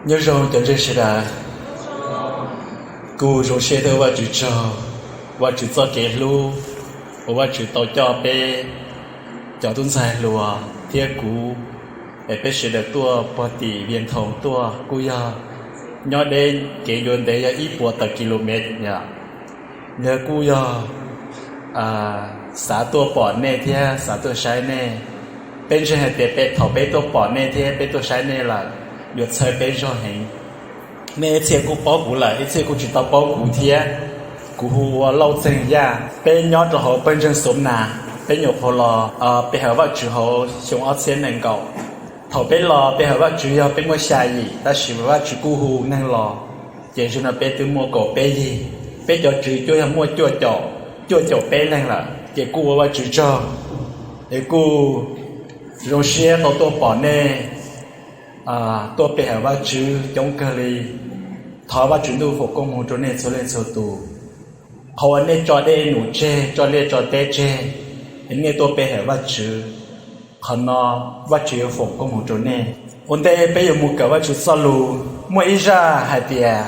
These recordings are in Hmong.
Nyob zoo cov ntseeg sawv daws, kuv zoo siab thiab ua Vajtswv tsaug, Vajtswv txoj kev hlub uas Vajtswv tau coj peb cov tub ntxhais hluas thiab kuv es peb sawv daws tuaj puag tim Vias Thoos tuaj kuj yog nyob deb kev yuav ntev yog ib puas tawm kilomev yom. Yog kuj yog xav tuaj pom nej thiab xav tuaj saib nej. Peb ntseeg hais tias peb thaum peb tuaj pom nej thiab peb tuaj saib nej lawm, yuav txhawb peb zog heev. Nej ib txhia kuj paub kuv lawm, ib txhia kuj tsis tau paub kuv thiab. Kuv hu ua Lauj Txeeg Yaj, peb nyob rau hauv pawg ntseeg Xov Nas, peb nyuam qhuav los pe hawm Vajtswv hauv xyoo ob txhiab nees nkaum. Thaum peb los pe hawm Vajtswv yog peb muaj xya yim, tab sis Vajtswv kuj hu neeg los, ces zaum no peb twb muaj kaum peb yig. Peb cov tswv cuaj yog muaj cuaj caum, cuaj caum peb leeg lawm, ces kuj ua Vajtswv tsaug, es kuj zoo siab tau tuaj pom nej tuaj pe hawm Vajtswv coob kawg li. Thov Vajtswv Ntuj foom koob hmoov rau nej txhua leej txhua tus. Qhov uas nej tso dej num tseg, tso liaj tso teb tseg, es nej tuaj pe hawm Vajtswv, qhov no Vajtswv yuav foom koob hmoov rau nej. Ua ntej peb yuav mus kawm Vajtswv txoj lus, muaj ib zaj hais tias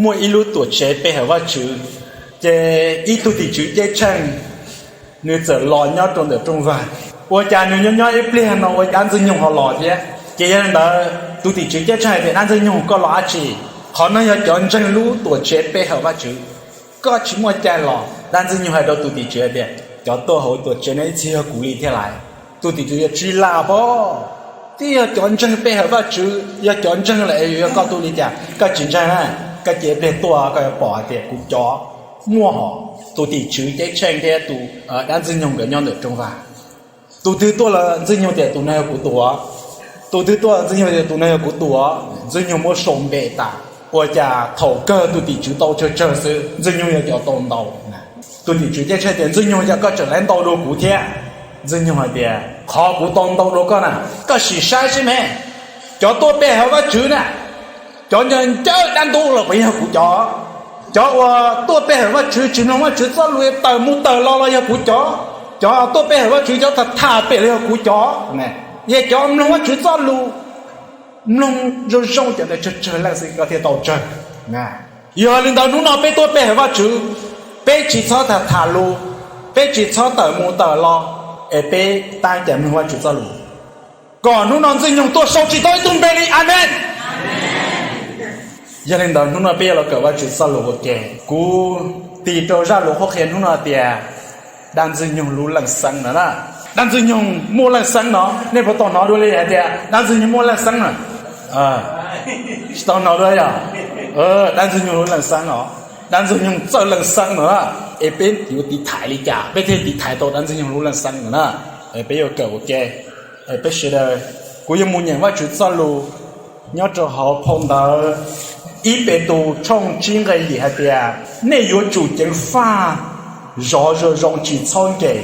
muaj ib lub tuam tsev pe hawm Vajtswv, ces ib tug tim tswv ceeb tsheej nws txawm los nyob rau ntawm rooj vag. Ua cas nws nyob nyob ib pliag no ua dab Ntxwg Nyoog ho los thiab. Ces yog li ntawd tus tim tswv ceeb tsheej hais tias, Dab Ntxwg Nyoog, koj los dab tsi? Qhov no yog cov ntseeg lub tuam tsev pe hawm Vajtswv, koj tsis muaj cai los. Dab Ntxwg Nyoog hais rau tus tim tswv hais tias, Cov tuaj hauv tuam tsev no ib txhia yog kuv li thiab lauj. Tus tim tswv yuav tsis lam pob, twb yog cov ntseeg pe hawm Vajtswv, yog cov ntseeg lawm es yuav yog koj tug li cas? Koj tsis ntseeg na, koj cia ib pliag tuaj koj yuav pom hais tias kuv cov muaj hos. Tus tim tswv ceeb tsheej thiab tus dab Ntxwg Nyoog nkawd nyob ntawm rooj vag. Tus twg tuaj los Ntxwg Nyoog tias tus no yog kuv tus. Tus twg tuaj Ntxwg Nyoog tias tus no yog kuv tus. Ntxwg Nyoog muab sau npe tas. Ua cas thaum kawg tus tim tswv tau tsawg tsawg xwb, Ntxwg Nyoog yog cov tau ntau. Tus tim tswv ceeb tsheej tias, Ntxwg Nyoog, yog koj tseem laiv ntau dua kuv thiab. Ntxwg Nyoog hais tias, Qhov kuv tau ntau dua koj na, koj sim saib seb me, cov tuaj pe hawm Vajtswv na, cov ncaj ncawg dab ntub los puas yog kuv cov? Cov uas tuaj pe hawm Vajtswv tsis mloog Vajtswv txoj lus tawm mus tawm los los yog kuv cov? Cov tuaj pe hawm Vajtswv cov tham tham pem los yog kuv cov? Yog cov mloog Vajtswv txoj lus, mloog zoo zoo cov ntawd tsawg tsawg leej xwb koj thiaj tau tsawg. Yog li ntawd hnub no peb tuaj pe hawm Vajtswv, peb tsis txhob tham tham lus, peb tsis txhob tawm mus tawm los, es peb tab cas mloog Vajtswv txoj lus, kom hnub no Ntxwg Nyoog tuaj sau tsis tau ib tug npe li. Amees. Yog li ntawd hnub no peb yuav los kawm Vajtswv txoj lus ua ke. Kuv tis rau zaj lus qhuab qhia hnub no tias dab Ntxwg Nyoog lub leej xeeb no na. Dab Ntxwg Nyoog muaj leej xeeb no, nej puas tau hnov dua li hais tias dab Ntxwg Nyoog muaj leej xeeb no? Tsis tau hnov dua yog? Dab Ntxwg Nyoog lub leej xeeb no, dab Ntxwg Nyoog txawj leej xeeb no na. Es peb yuav tiv thaiv li cas peb thiaj tiv thaiv tau dab Ntxwg Nyoog lub leej xeeb no na? Es peb yuav kawm ua ke. Es peb sawv daws, kuv yuav mus nyeem Vajtswv txoj lus nyob rau hauv phau ntawv Ib Petus tshooj tsib nqe yim hais tias, nej yuav tsum ceev faj zov zoo zoo tsis txhob nkees,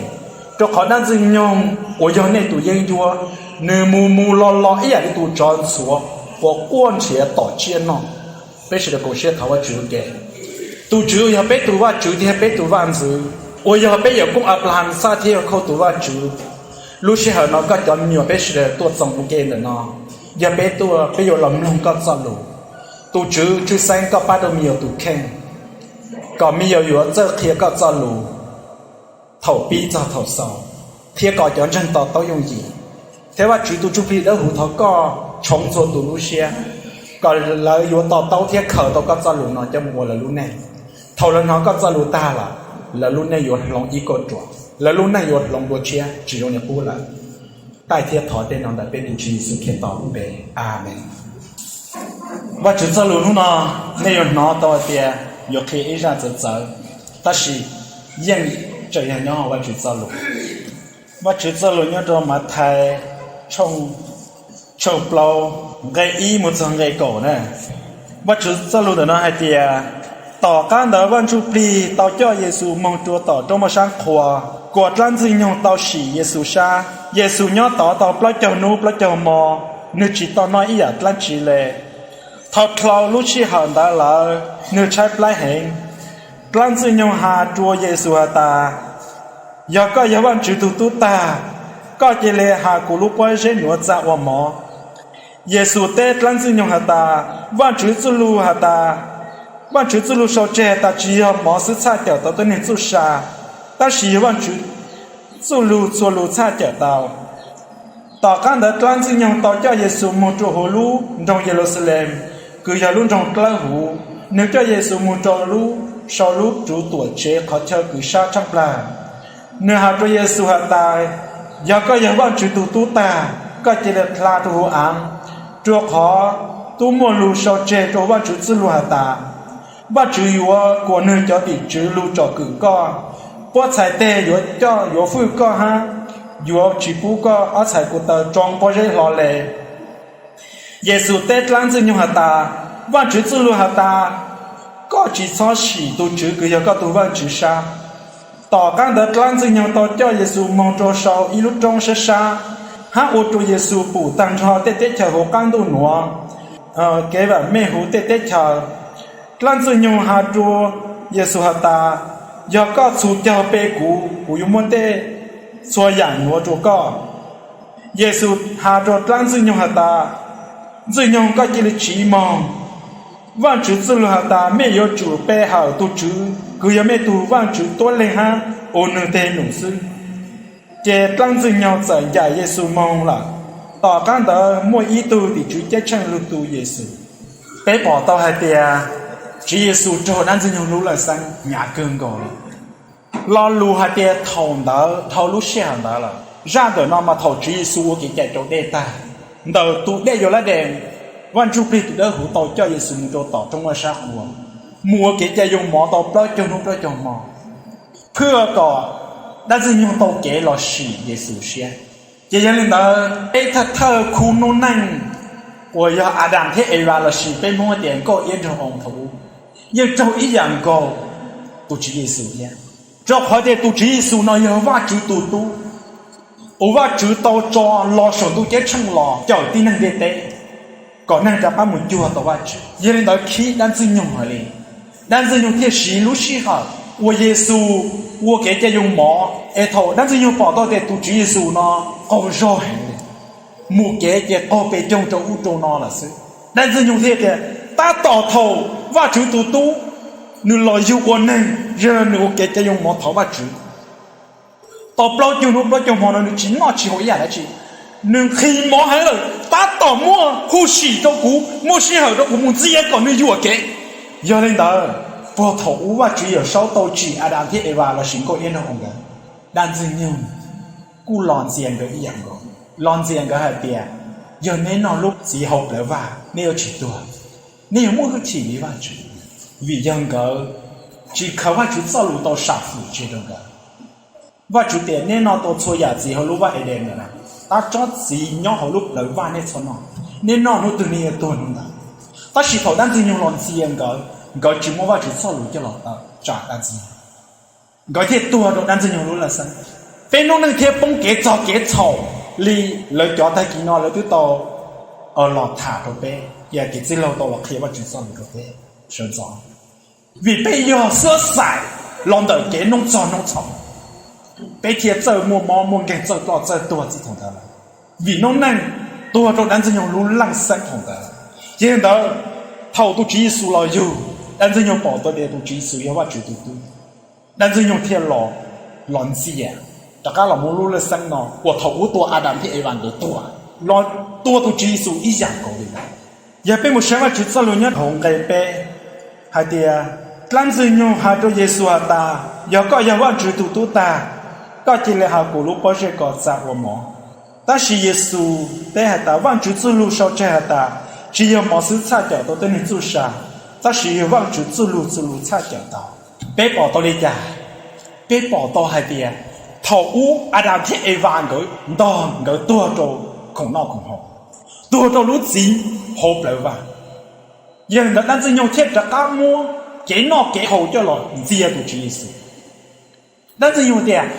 rau qhov dab Ntxwg Nyoog uas yog nej tus yeeb ncuab, nws mus mus los los ib yam li tus tsov ntxhuav uas quaj nrhiav tom tsiaj noj. Peb sawv daws koom siab thov Vajtswv ua ke. Tus Tswv uas yog peb tus Vajtswv thiab peb tus Vaj ntxwv, uas yog peb yawm koob Anplahas txhaj thiab yawg Khauj tus Vajtswv, lub sij hawm no koj cov me nyuam peb sawv daws tuaj txoos ua ke ntawm no, yog peb tuaj peb yuav los mloog koj txoj lus. Tus Tswv tshwj xeeb koj pab rau me nyuam tus kheej, kom me nyuam yuav txawj qhia koj txoj lus thaum pib txog thaum xaus, thiab kom cov ntseeg to taub yooj yim. Thiab Vajtswv tus Ntsuj Plig Dawb Huv, thov koj tshoov txhua tus lub siab, kom lawv yuav to taub thiab khaws tau koj txoj lus no coj mus ua lawv lub neej. Thaum lawv hnov koj txoj lus tag lawm, lawv lub neej yuav hloov ib kauj ruam, lawv lub neej yuav hloov dua tshiab tsis zoo li qub lawm. Taij thiab thov tej no ntawm peb tus Tswv Yexus Khetos lub npe, Amees. Vajtswv txoj lus hnub no nej yuav hnov tau hais tias yuav qhia ib zaj txawv txawv, tab sis yeej tseem yog nyob hauv Vajtswv txoj lus. Vajtswv txoj lus nyob rau Mathais tshooj plaub, nqe ib mus txog nqe kaum na. Vajtswv txoj lus ntawm no hais tias, tom qab ntawd Vaj Ntsujplig tau coj Yexus moog rua tom roob moj sab qhua, kuas dlaab Ntxwg Nyoog tau sim Yexus sab. Yexus nyob tod tau plaub caug nub plaub caug mo, nwg tsis tau noj ib yaam dlaab tsi le. Thaum dlhau lub sij hawm ntawd lawm, nwg tshaib plab heev. Dlaab Ntxwg Nyoog has rua Yexus has tas, Yog koj yog Vajtswv tug tub tag, koj cia li has kuv lub pob zeb nuav txag ua mov. Yexus teb dlaab Ntxwg Nyoog has tas, Vaajtswv txuj lug has tas, Vaajtswv txuj lug sau tseg has tas, tsi yog mov xwb txhaj cawm tau tuab neeg txuj sa, tab sis yog Vaajtswv txuj lug txhua lug txhaj cawm tau. Tom qaab ntawd dlaab Ntxwg Nyoog tau coj Yexus moog rua huv lub nroog Yeluxalees, kws yog lub nroog dlawb huv. Nwg coj Yexus moog rua lub, sau lub ruv tuam tsev qhov chaw kws sab tshaaj plawg. Nwg has rua Yexus has tas, Yog koj yog Vaajtswv tug tub tag, koj ca le dlha rua huv aav, rua qhov tub muaj lug sau tseg rua huv Vaajtswv txuj lug has tas, Vaajtswv yuav kuas nwg cov tim tswv lug tsom kwm koj. Puab txhais teg yuav coj yuav fwj koj hab yuav tsi pub koj ob txhais ko taw tsoo pob zeb hlo le. Yexus teb dlaab Ntxwg Nyoog has tas, Vaajtswv txuj lug has tas, koj tsi txhob sim tug Tswv kws yog koj tug Vaajtswv sab. Tom qaab ntawd dlaab Ntxwg Nyoog tau coj Yexus moog rua sau ib lub roob sab sab, hab ua rua Yexus pum taag nrho tej teb chaws huv qaab ntuj nuav, kev vaam meej huv tej teb chaws. Dlaab Ntxwg Nyoog has rua Yexus has tas, Yog koj txhus caug pe kuv, kuv yuav muab tej txhua yaam nuav rua koj. Yexus has rua dlaab Ntxwg Nyoog has tas, Ntxwg Nyoog, koj ca le tsiv moog. Vaajtswv txuj lug has tas, mej yuav tsum pe hawm tug Tswv kws yog mej tug Vaajtswv tuab leeg hab ua nwg teg num xwb. Ces dlaab Ntxwg Nyoog txawm ncaim Yexus moog lawm. Tom qaab ntawd muaj ib tug tim tswv ceeb tsheej lug tu Yexus. Peb pom tau hais tias Tswv Yexus raug dlaab Ntxwg Nyoog lub laj xeeb nyav kawg nkaus li. Lo lug hais tias thaum ntawd, dhau lub sij hawm ntawd lawm, zaj ntawm no mas thaum Tswv Yexus ua kev cai rau dej tag, ntawm tus dej Yaulaabdees, Vaaj Ntsuj Plig tus Dawb Huv tau coj Yexus moog rua tom roob vaj sab qhua, moog ua kev cai yoo mov tau plaub caug nub plaub caug mo, phwj kom dlaab Ntxwg Nyoog tau kev los sim Yexus siab. Ces yog le ntawd peb thawj thawj khub noob neej uas yog Adas thiab Evas lossis peb Moob tias nkauj iab nraug oo thaum ub, yeej raug ib yaam nkaus tus Tswv Yexus thiab, rua qhov tias tus Tswv Yexus no yog Vaajtswv tug tub uas Vaajtswv tau tso los saum ntuj ceeb tsheej los cawm tib neeg ntiaj teb kom neeg rov qaab moog cuag tau Vaajtswv. Yog le ntawd khib dlaab Ntxwg Nyoog hlo li. Dlaab Ntxwg Nyoog thiaj siv lub sij hawm uas Yexus ua kev cai yoo mov, es thaum dlaab Ntxwg Nyoog pom tau tias tus Tswv Yexus no qaug zog heev li, mus kev ces qaug pes coog rau ub rau no lawm xwb, dlaab Ntxwg Nyoog thiaj tias, tab tom thaum Vaajtswv tug tub nwg los yug ua neeg, yog nwg ua kev cai yoo mov thov Vaajtswv tau plaub caug nub plaub caug mo no nwg tsi noj tsi haus ib yaam dlaab tsi, nwg nqhis mov heev lawm, tab tom muaj huj sim rau kuv, muaj sij hawm rau kuv mus ntxias kom nwg yuam kev. Yog le ntawd, puag thaum ub Vaajtswv Yawmsaub tau tsim Adas thiab Evas lossis nkauj iab nraug oo nkawd, dlaab Ntxwg Nyoog kuj los ntxias nkawd ib yaam nkaus, los ntxias nkawd hais tias, yog neb noj lub txiv hauv plawv vaj neb yuav tsi tuag, neb yuav muaj hwj chim li Vaajtswv. Vim yog nkawd tsi khaws Vaajtswv txoj lus tau sam fwm tseg rau nkawd. Vaajtswv tias neb noj tau txhua yaam txiv hauv lub vaj Edees lawm na, tab tsob txiv nyob hauv lub plawv vaj neb txhob noj, neb noj hnub twg neb yuav tuag hnub ntawd. Tab sis thaum dlaab Ntxwg Nyoog los ntxias nkawd, nkawd tsi muab Vaajtswv txoj lus coj los tawm tsam dlaab Ntxwg Nyoog, nkawd thiaj tuag rau dlaab Ntxwg Nyoog lub laj xeeb. Peb noob neej thiaj poob kev txog kev txhaum li lawv cov tag kis no lawv twb tau los tham rau peb, yog kev txwj laug tau los qhia Vaajtswv txoj lus rau peb sawv ntxov. Vim peb yog xwb xaim los ntawm kev noob txog noob txhaum, peb thiaj txawj muaj mob muaj nkeeg, txawj ploj txawj tuag txij thaum ntawd lawm. Vim noob neej tuag rau dlaab Ntxwg Nyoog lub laj xeeb thaum ntawd. Ces ntawd, thaum tus Tswv Yexus los yug, dlaab Ntxwg Nyoog pom tau tias tus Tswv Yexus yog Vaajtswv tug tub, dlaab Ntxwg Nyoog thiaj los, los ntxias, rov qab los muab lub laj xeeb no uas thaum ub tua Adas thiab Evas nkawd tuag, los tua tus Tswv Yexus ib yaam nkaus li ntawd. Yog peb mus saib Vaajtswv txoj lus nyob hauv nqe peb hais tias, dlaab Ntxwg Nyoog has rua Yexus has tas, yog koj yog Vaajtswv tug tub tag, koj cia li has kuas lub pob zeb ko txav ua mov. Tab sis Yexus teb has tas, Vaajtswv txuj lug sau tseg has tas, tsi yog mov xwb txhaj cawm tau tuab neeg txuj sa, tab sis yog Vaajtswv txuj lug txhua lug txhaj cawm tau. Peb pom tau li cas? Peb pom tau hais tias, thaum ub Adas thiab Evas nkawd ntog nkawd tuag rau khoom noj khoom haus, tuag rau lub txiv hauv plawv vaj. Yog li ntawd dlaab Ntxwg Nyoog thiaj rov qab muab kev noj kev haus coj los ntxias tus Tswv Yexus. Dlaab Ntxwg Nyoog tias,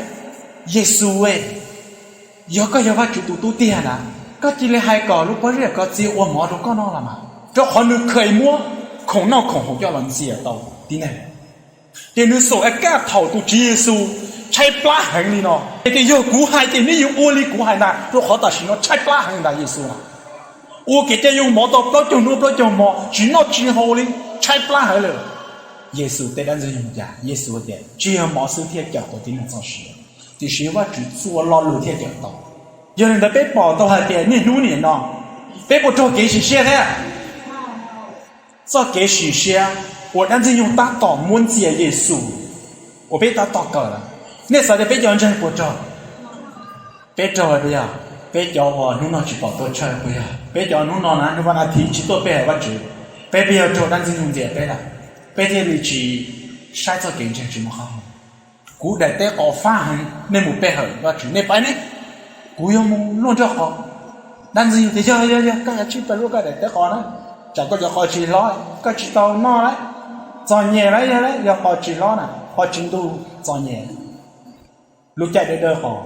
Yexus, yog koj yog Vaajtswv tug tub tiag na, koj cia li hais kom lub pob zeb ko txav ua mov rau koj noj los mas, rau qhov nwg kheev muab khoom noj khoom haus coj los ntxias tau tib neeg. Ces nwg xav ua kaj thaum tus Tswv Yexus tshaib plab heev li no, es tias yog kuv hais ces neb yuav ua li kuv hais ntag, rau qhov tam sim no tshaib plab heev ntag Yexus na. Ua kev cai yoo mov tau plaub caug hnub plaub caug hmo, tsis noj tsis haus li, tshaib plab heev lawm. Yexus teb dab ntxwg nyoog cas? Yexus tias, tsis yog mov xwb thiaj cawm tau tib neeg txoj sia, tiam sis Vajtswv txhua lo lus thiaj cawm tau. Yog li ntawd peb pom tau hais tias niaj hnub nim no, peb puas raug kev sim siab thiab? Txoj kev sim siab uas dab ntxwg nyoog tab tom muab ntxias Yexus, uas peb tab tom kawm lawm, nej xav tias peb cov ntseeg puas raug? Peb raug puas yog? Peb cov uas hnub no tsis pom tuaj tshawj puas yog? Peb cov hnub no na, hnub vas as thiv tsis tuaj pe hawm Vajtswv, peb puas yog raug dab ntxwg nyoog ntxias peb lawm, peb thiaj li tsis saib txoj kev ntseeg tsis muaj qab hau? Kuv daim teb qos fab heev, nej mus pe hawm Vajtswv nej pab ne, kuv yuav mus luaj nrog qos. Dab ntxwg nyoog tias, yog yog yog, koj kav tsij pe luaj koj daim teb qos na, tsam koj cov qos tsis hlob, koj tsis tau noj lawm, txog nyem lawm, yog qos tsis hlob na, qos tsis ntug, txog nyem. Lub caij dawb dawb qos,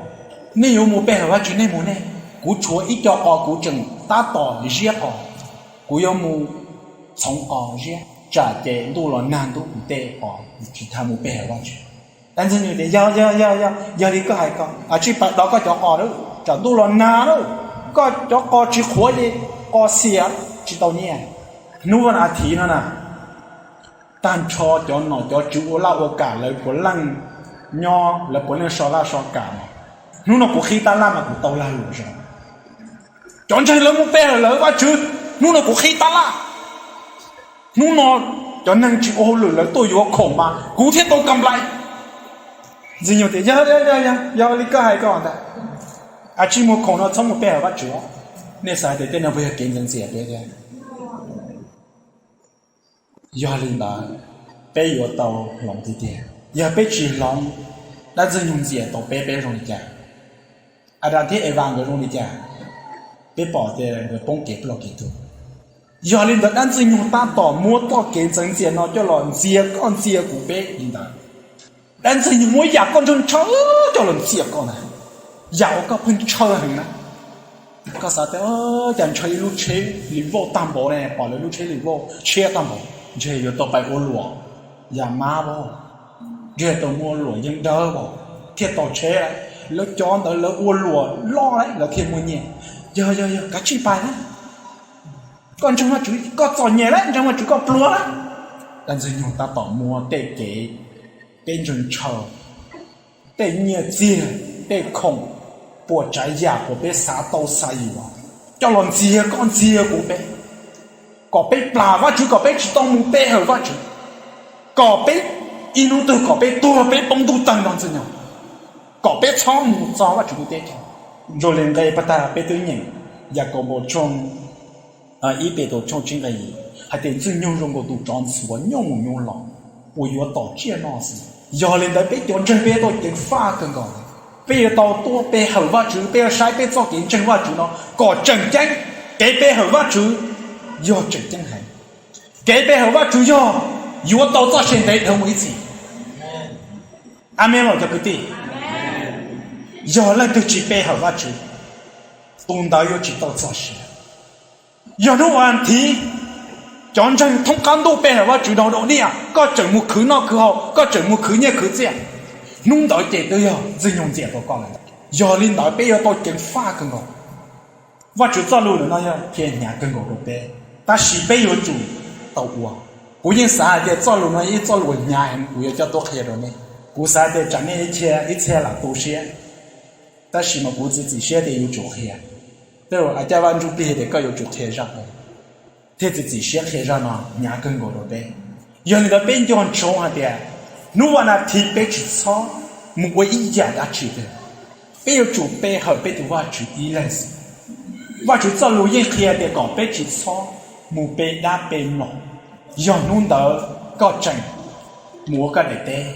nej yuav mus pe hawm Vajtswv nej mus nej, kuv tshuav ib co qos kuv tseem tab tom ziab qos, kuv yuav mus txhoov qos ziab tsam ces ntuj los nag ntub kuv tej qos, kuv tsis tas mus pe hawm Vajtswv. Dab ntxwg nyoog tias, yog yog yog yog, yog li koj hais ko, tsij pab dov koj cov qos lawm, tsam ntuj los nag lawm, koj cov qos tsis qhuav ces qos xiam tsis tau nyiaj. Hnub vas as thiv no na, tag nrho cov nom cov tswv ua laj ua kam lawv puav leej nyob, lawv puav leej so laj so kam no. Hnub no kuv qhib tab laj mas kuv tau lag luam zoo. Cov ntseeg lawv mus pe hawm lawv Vajtswv, hnub no kuv qhib tab laj. Hnub no cov neeg tsis ua hauj lwm lawv tuaj yuav khoom mas kuv thiaj tau kam nplai. Ntxwg nyoog tias, yog yog yog, yog li koj hais ko ntag, tsij mus khoom no txhob mus pe hawm Vajtswv. Nej xav tias tej no puas yog kev ntxeev ntxias peb thiab? Yog li ntawd, peb yuav tau hloov tiag tiag. Yog peb tsis hloov, dab ntxwg nyoog ntxias tau peb, peb zoo li cas? Adas thiab Evas nkawd zoo li cas? Peb pom tias nkawd poob kev plaub kev tuag. Yog li ntawd dab ntxwg nyoog tab tom muab txoj kev ntxeev ntxias no coj los ntxias koj ntxias kuv peb li ntawd. Dab ntxwg nyoog muab yam koj ntshaw ntshaw coj los ntxias koj na, yam uas koj pheej ntshaw heev na. Koj xav tias, cas ntshaw ib lub tsheb li vauj tag npaum ne, pom lawv lub tsheb li vauj tshiab tag npaum, ntshe yuav tau pais ua luam yam mab as, ntshe tau muaj luam yeeb dawb as thiaj tau tsheb lawm. Lawv cov ntawd lawv ua luam loj lawm lawv thiaj muaj nyiaj. Yog yog yog, kav tsij pais na. Koj ntseeg Vajtswv koj txom nyem lawm, ntseeg Vajtswv koj pluag lawm. Dab ntxwg nyoog tab tom muab tej kev peb ntshaw ntshaw, tej nyiaj txiag, tej khoom, puas tsav yam uas peb xav tau xav yuav, coj los ntxias koj ntxias kuv peb, kom peb plam Vajtswv, kom peb tsis tau mus pe hawm Vajtswv, kom peb ib hnub twg kom peb tuag peb poob ntuj tawg no ntxwg nyoog, kom peb txhob mus txog Vajtswv lub teb chaws. Zoo li nqe pag tag peb twb nyeem Yakaunpaus tshooj ib Petus tshooj tsib nqe yim hais tias, ntxwg nyoog zoo nkaus tus tsov ntxhuav nyuj mus nyuj los uas yuav tom tsiaj noj xwb. Yog li ntawd peb cov ntseeg peb yuav tau ceev faj kawg nkaus. Peb yuav tau tuaj pe hawm Vajtswv, peb yuav saib peb txoj kev ntseeg Vajtswv no kom tseem ceeb. Kev pe hawm Vajtswv yog tseem ceeb heev. Kev pe hawm Vajtswv yog yuav tau txoj sia ntev dhawv mus ib txhis. Amees los cov kwv tij? Yog leej twg tsis pe hawm Vajtswv, tus ntawd yuav tsis tau txoj sia. Yog hnub vas thiv cov ntseeg thoob qab ntuj pe hawm Vajtswv dhau dhau niaj, koj tseem mus khwv noj khwv haus, koj tseem mus khwv nyiaj khwv txiaj, hnub ntawd ces twb yog ntxwg nyoog ntxias tau koj lawm. Yog li ntawd peb yuav tau ceev faj kawg nkaus. Vajtswv txoj lus ntawm no yog qhia hnyav kawg nkaus rau peb, tab sis peb yuav tsum tau ua. Kuv yeej xav hais tias txoj lus no ib txoj lus hnyav heev kuv yuav coj tuaj qhia rau nej. Kuv xav tias tsam nej ib txhia lam tu siab, tab sis mas kuv txiav txim siab tias yuav tsum qhia. Tej zaum a caj Vaj Ntsuj Plig tias koj yuav tsum qhia zaj no, thiaj txiav txim siab qhia zaj no hnyav kawg nkaus rau peb. Yog li ntawd peb nco ntsoov hais tias hnub vas as thiv peb tsis txhob mus ua ib yam dab tsi twg, peb yuav tsum pe hawm peb tus Vajtswv tib leeg xwb. Vajtswv txoj lus yeej qhia tias kom peb tsis txhob mus pe dab pe mlom. Yog hnub ntawd koj tseem mus ua koj daim teb,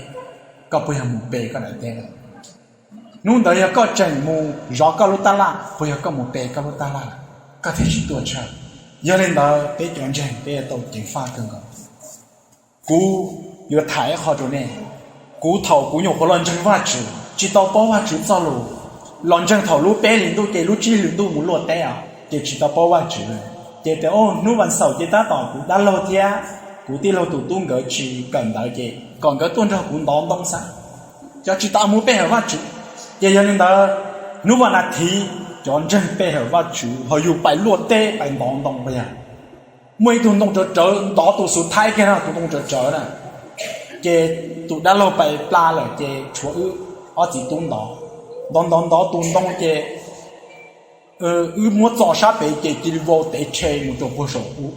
koj puas yog mus pe koj daim teb lawm? Hnub ntawd yog koj tseem mus zov koj lub tab laj, puas yog koj mus pe koj lub tab laj lawm, koj thiaj tsis tuaj tshawj? Yog li ntawd peb cov ntseeg peb yuav tau ceev faj kawg nkaus. Kuv yuav tham ib qho rau nej. Kuv thaum kuv nyuam qhuav los ntseeg Vajtswv tsis tau paub Vajtswv txoj lus, los ntseeg thaum lub peb hlis ntuj ces lub tsib hlis ntuj mus luaj teb os, ces tsis tau paub Vajtswv. Ces tias, o, hnub vas xaum ces tab tom kuv dab laug thiab kuv tij laug tus tub nkawd tsis kawm ntawv ces kom nkawd tuaj nrog kuv ntov ntoo xwb, cov tsis tau mus pe hawm Vajtswv. Ces yog li ntawd, hnub vas as thiv cov ntseeg pe hawm Vajtswv ho yug pais luaj teb pais ntov ntoo pas yog muaj ib tug ntoo tsawv tsawv ntov tus xub thawj kiag no tus ntoo tsawv tsawv na, ces tus dab laug pais plab lawm ces tshuav wb ob txiv tub ntov, ntov ntov ntov tus ntoo ces wb muab txo sab pem ces cia li vau tev tshe mus rau puag saum ub,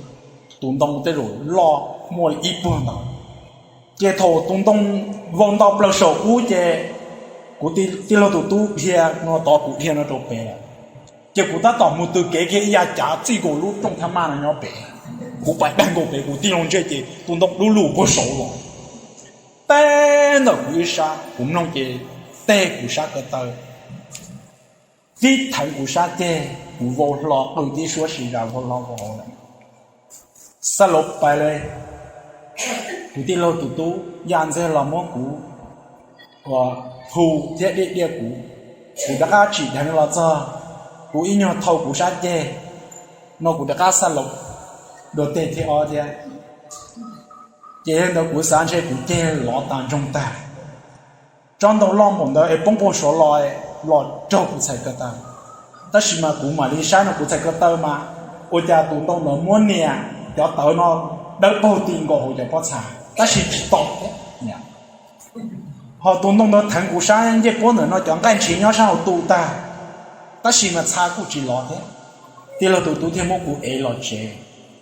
tus ntoo tej zaum loj muaj li ib puag ntawd. Ces thaum tus ntoo vau nto plaws saum ub ces kuv tij laug tus tub dhia no tod kuv dhia no rau pem lawm. Ces kuv tab tom mus tws kev kiag ib yav cav txij nkaus lub rooj thaj maj no nyob pem, kuv pais dag nkaus pem kuv tij laug ntsej ces tus ntoo dub lug puag saud los teb ntawm kuv ib sab, kuv mloog ces teb kuv sab ko taw, tib theev kuv sab ceg, kuv vau hlo qw tib suab si zas vau hlo vau hauv lawm. Xab laus pais li, kuv tij laug tus tub ya ntxiag los muab kuv hu thiab diaj diaj kuv, kuv rov qab tsim dheev los txog, kuv ib nyuag thau kuv sab ceg no kuv rov qab xab laus dua teg thib ob thiab. Ces yog ntawd kuv xav ntshe kuv ceg lov tas ntsoog tag, tsob ntoo loj npaum ntawd es poob puag saud los, los raug kuv txhais ko taw. Tab sis mas kuv mam li saib no kuv txhais ko taw mas ua cas tus ntoo ntawd muab nias cov tawv no dawb paug ti nkaus hauv cov pob txha tab sis tsis tom thiab. Ho tus ntoo ntawd theev kuv sab ncej puab ntawm no cov nqaij ntshiv nyob sab hauv tu tag, tab sis mas txha kuj tsis lov thiab. Tij laug tus tub thiaj muab kuv ev los tsev.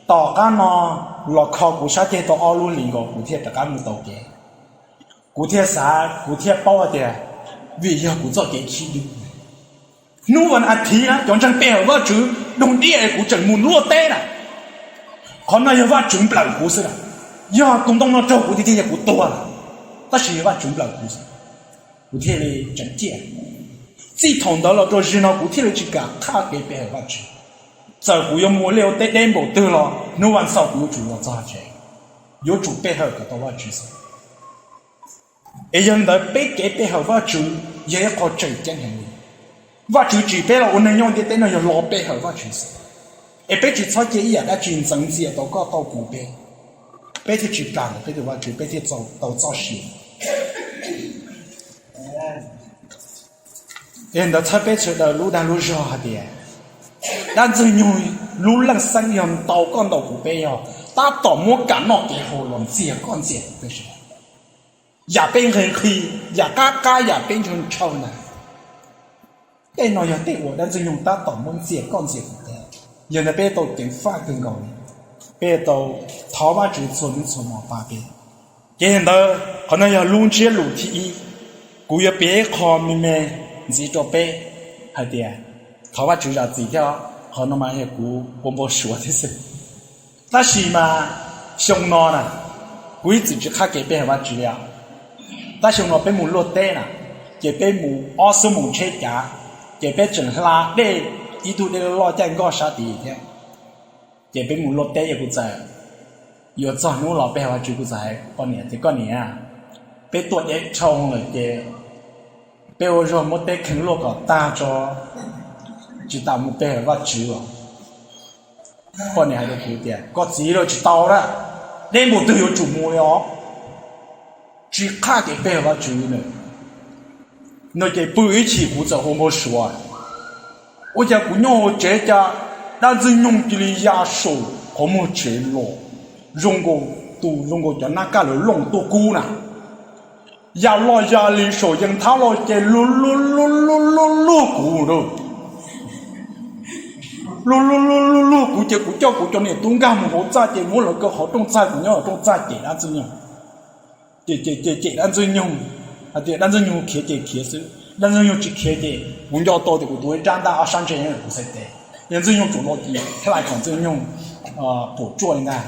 Tom qab no los kho kuv sab ceg tau ob lub hlis nkaus kuv thiaj rov qab mus tau kev. Kuv thiaj xav, kuv thiaj paub hais tias vim yog kuv txoj kev khib dub. Hnub vas as thiv na cov ntseeg pe hawm Vajtswv doog diaj es kuv tseem mus luaj teb na. Qhov no yog Vajtswv nplawm kuv xwb na. Yog tus ntoo no raug kuv tiag tiag yog kuv tuag lawm, tab sis yog Vajtswv nplawm kuv xwb, kuv thiaj li tseem ciaj. Txij thaum ntawd los rau zim no kuv thiaj li tsis kam qhaj kev pe hawm Vajtswv. Txawm kuv yuav mus ua liaj ua teb deb npaum twg los hnub vas xaum kuv yuav tsum los txog tsev, yuav tsum pe hawm kom tau Vajtswv xwb. Es yog li ntawd peb kev pe hawm Vajtswv yog ib qho tseem ceeb heev li. Vajtswv tsim peb los ua neeg nyob ntiaj teb no yog los pe hawm Vajtswv xwb. Es peb tsis txhob cia ib yam dab tsi ntxeev ntxias tau koj tau kuv peb, peb thiaj tsis plam ntawm peb tus Vajtswv, peb thiaj tau txoj sia. Es ntawd txhawb peb sawv daws lub dag lub zog hais tias dab ntxwg nyoog lub leej xeeb yog ntaus koj ntaus kuv peb yog tab tom muab kev noj kev haus los ntxias koj ntxias kuv peb sawv daws. Yam peb nqhis nqhis, yam qab qab, yam peb ntshaw ntshaw ntag. Tej no yog tej uas dab ntxwg nyoog tab tom muab ntxias koj ntxias kuv peb. Yog ntawd peb tau ceev faj kawg nkaus li, peb tau thov Vajtswv txhua hnub txhua hmo pab peb. Ces yog ntawd qhov no yog lub ntsiab lus thib ib. Kuv yuav piav ib qho me me ntxiv rau peb hais tias thov Vajtswv zam txim thiab, qhov no mas yog kuv ua npau suav thiab xwb. Tab sis mas xyoo no na, kuv ib txwm tsis qhaj kev pe hawm Vajtswv li os. Tab xyoo no peb mus luaj teb na, ces peb mus ob xuab moos tsheb cav, ces peb tseem hla dej ib tug dej loj loj caij nkoj sab tid thiab. Ces peb mus luaj teb es kuv txawm yuav txog hnub los pe hawm Vajtswv, kuv txawm hais poj niam tias, koj niam, peb tuaj deb dhau lawm ces peb ua zog muab teb kheev luaj kom tag tso, tsis tas mus pe hawm Vajtswv os. Poj niam hais rau kuv tias, koj txiv, tsis tau na, deb npaum twg yuav tsum mus li os, tsis qhaj kev pe hawm Vajtswv li na. No ces pw ib chim kuv txawm ua npau suav, ua cas kuv nyob hauv tsev cas dab ntxwg nyoog cia li ya saum qhov muag tsev los, zoo nkaus tus, zoo nkaus cov nab kaj lawv looj tuaj kub na. Ya loj ya li saum yees thab los ces luag luag luag luag luag kuv, luag luag luag luag luag kuv ces kuv coj kuv cov niam tub nkag mus hauv txaj ces muab lawv kaw qhov rooj txaj, kuv nyob hauv rooj txaj cem dab ntxwg nyoog. Ces cem cem dab ntxwg nyoog hais tias dab ntxwg nyoog khiav ces khiav xwb, dab ntxwg nyoog tsis khiav ces kuv nco tau tias kuv tuav ib rab ntaj ob sab ntseg kuv xaiv tes, yog ntxwg nyoog tsuas los ces hlais kom ntxwg nyoog puas tsuaj li ntag.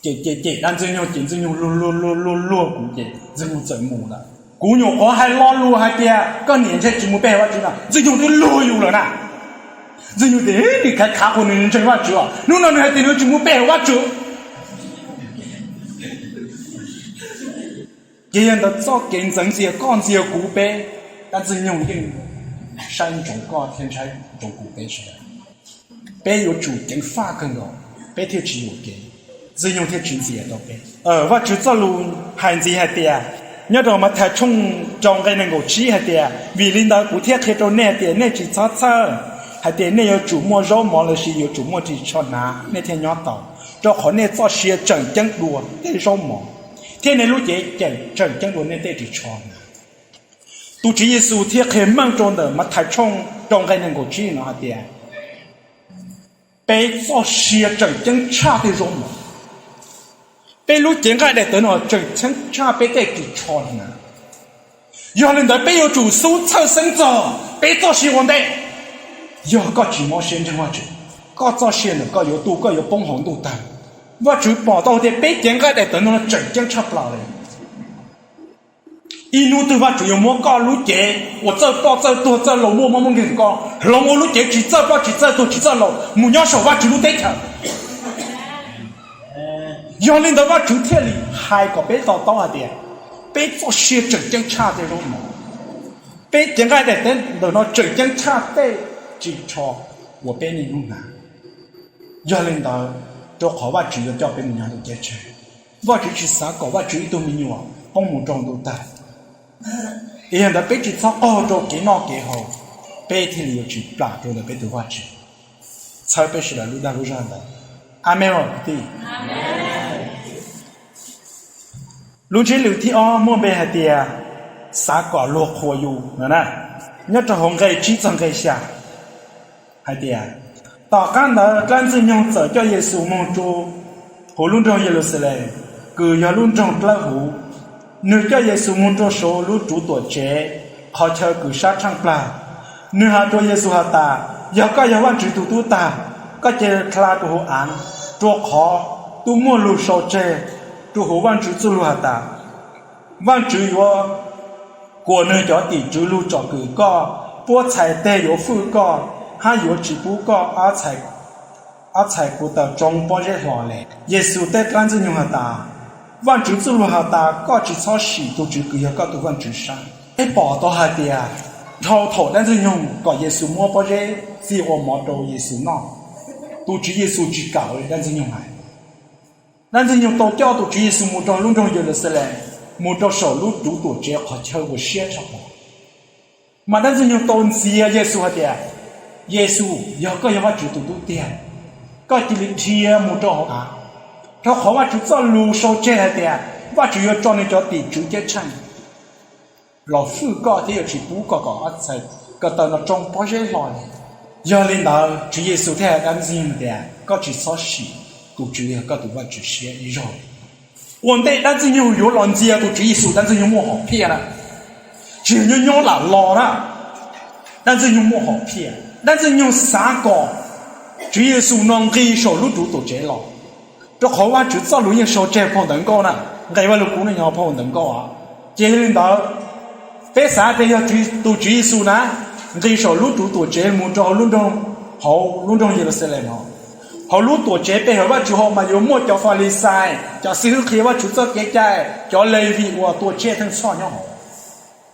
Ces cem cem dab ntxwg nyoog ces ntxwg nyoog luag luag luag luag luag kuv ces ntxwg nyoog txawm mus lawm. Kuv nyuam qhuav hais lo lus hais tias koj niam ntshe tsis mus pe hawm Vajtswv no, ntxwg nyoog twb luag yus lawm na. Ntxwg nyoog tias nws khav khav qhuas nws ntseeg Vajtswv os, hnub no nws hais tias nws tsis mus pe hawm Vajtswv. Ces yog ntawd txoj kev ntxeev ntxias koj ntxias kuv peb, dab ntxwg nyoog yeej saib ntsoov koj thiab saib ntsoov kuv peb sawv daws. Peb yuav tsum ceev faj kawg nkaus, peb thiaj tsis yuam kev, ntxwg nyoog thiaj tsis ntxias tau peb. Vajtswv txoj lus hais ntxiv hais tias, Nyob rau Mathais tshooj rau nqe nees nkaum tsib hais tias, vim li ntawd kuv thiaj qhia rau nej tias nej tsis txhob txhawj hais tias nej yuav tsum muaj zaub mov lossis yuav tsum muaj ris tsho hnav nej thiaj nyob tau, rau qhov nej txoj sia tseem ceeb dua tej zaub mov, thiab nej lub cev tseem ceeb dua nej tej ris tsho hnav. Tus Tswv Yexus thiaj qhia meej rau ntawm Mathais tshooj rau nqe nees nkaum tsib no hais tias, peb txoj sia tseem ceeb tshaj tej zaub mov. Peb lub cev nqaij daim tawv no tseem ceeb tshaj peb tej ris tsho hnav. Yog li ntawd peb yuav tsum xub txhawj xeeb txog peb txoj sia ua ntej. Yog koj tsis mob siab ntseeg Vajtswv, koj txoj sia ntawm koj yuav tu, koj yuav poob hauv ntuj tawg. Vajtswv pom tau tias peb cev nqaij daim tawv no tseem ceeb tshaj plaws li. Ib hnub twg Vajtswv yuav muab koj lub cev uas txawj ploj txawj tuag txawj laus muaj mob muaj nkeeg koj hloov ua lub cev tsis txawj ploj tsis txawj tuag tsis txawj laus mus nyob saum Vajtswv lub teb chaws. Yog li ntawd Vajtswv thiaj li hais kom peb to taub hais tias peb txoj sia tseem ceeb tshaj tej zaub mov. Peb cev nqaij daim tawv ntawm no tseem ceeb tshaj tej ris tsho uas peb niaj hnub hnav. Yog li ntawd, rau qhov Vajtswv yuav coj peb mus nyob ntuj ceeb tsheej. Vajtswv tsis xav kom Vajtswv ib tug me nyuam poob mus rau ntuj tawg. Yog li ntawd peb tsis txhob qaug rau kev noj kev haus, peb thiaj li yuav tsis plam rau ntawm peb tus Vajtswv. Txhawb peb sawv daws lub dag lub zog ntawd. Amees. Lub ntsiab lus thib ob muaj npe hais tias, xav kom luag qhuas yus no na, nyob rau hauv nqe tsib txog nqe xya hais tias, tom qab ntawd dab Ntxwg Nyoog txawm coj Yexus mus rau hauv lub nroog Yeluxalees, kws yog lub nroog dawb huv. Nws coj Yexus mus rau saum lub ruv tuam tsev qhov chaw kws sab tsheej plawg. Nws hais rau Yexus has tas, yog koj yog Vajtswv tus tub tag, koj cia li dha rau hauv av, rua qhov tub muaj lug sau tseg rua huv Vajtswv txuj lug has tas, Vajtswv yuav kuas nwg cov tim tswv lug tsom kwm koj, puab txhais teg yuav fwj koj, hab yuav tsis pub koj ob txhais kuv taws tsoo pob zeb hlo le. Yexus teb dab Ntxwg Nyoog has tas, Vajtswv txuj lug has tas, koj tsis txhob sim tug Tswv kws yog koj tug Vajtswv sab. Peb pom tau hais tias, dhau thaum dab Ntxwg Nyoog kom Yexus muab pob zeb txij ua mov rau Yexus noj, tus Tswv Yexus tsis kam li dab Ntxwg Nyoog hais. Dab Ntxwg Nyoog tau coj tus Tswv Yexus mus rau lub nroog Yeluxalees, mus rau saum lub ruv tuam tsev qhov chaw uas siab tshaj plaws. Mas dab Ntxwg Nyoog tau ntxias Yexus hais tias, Yexus, yog koj yog Vajtswv tus tub tiag, koj cia li dhia mus rau hauv av, rau qhov Vajtswv txoj lug sau tseg hais tias, Vajtswv yuav tso nwg cov tim tswv ceeb tsheej los fwj koj thiab yuav tsis pub koj kom ob txhais kuv taws no tsoo pob zeb hlo li. Yog li ntawd Tswv Yexus thiaj hais dab Ntxwg Nyoog tias, koj tsis txhob sim tus Tswv yog koj tus Vajtswv siab ib zaug li. Ua ntej dab Ntxwg Nyoog yuav los ntxias tus Tswv Yexus, dab Ntxwg Nyoog muaj hom phiaj na, tsis yog nyob nyob lam los na. Dab Ntxwg Nyoog muaj hom phiaj, dab Ntxwg Nyoog xav kom Tswv Yexus no nqis saum lub ruv tuam tsev los, rau qhov Vajtswv txoj lug yeej sau tseg phau ntawv nkauj na, nqe Vajluskub no yog phau ntawv nkauj. Ces yog li ntawd, peb xav tias yog tus Tswv Yexus na nqis saum lub ruv tuam tsev mus rau hauv lub nroog, hauv lub nroog Yeluxalees no, hauv lub tuam tsev pe hawm Vajtswv hauv mas yuav muaj cov Falixais, cov xib hwb qhia Vajtswv txoj kev cai, cov Levis uas tua tseg theej txhoj nyob hauv.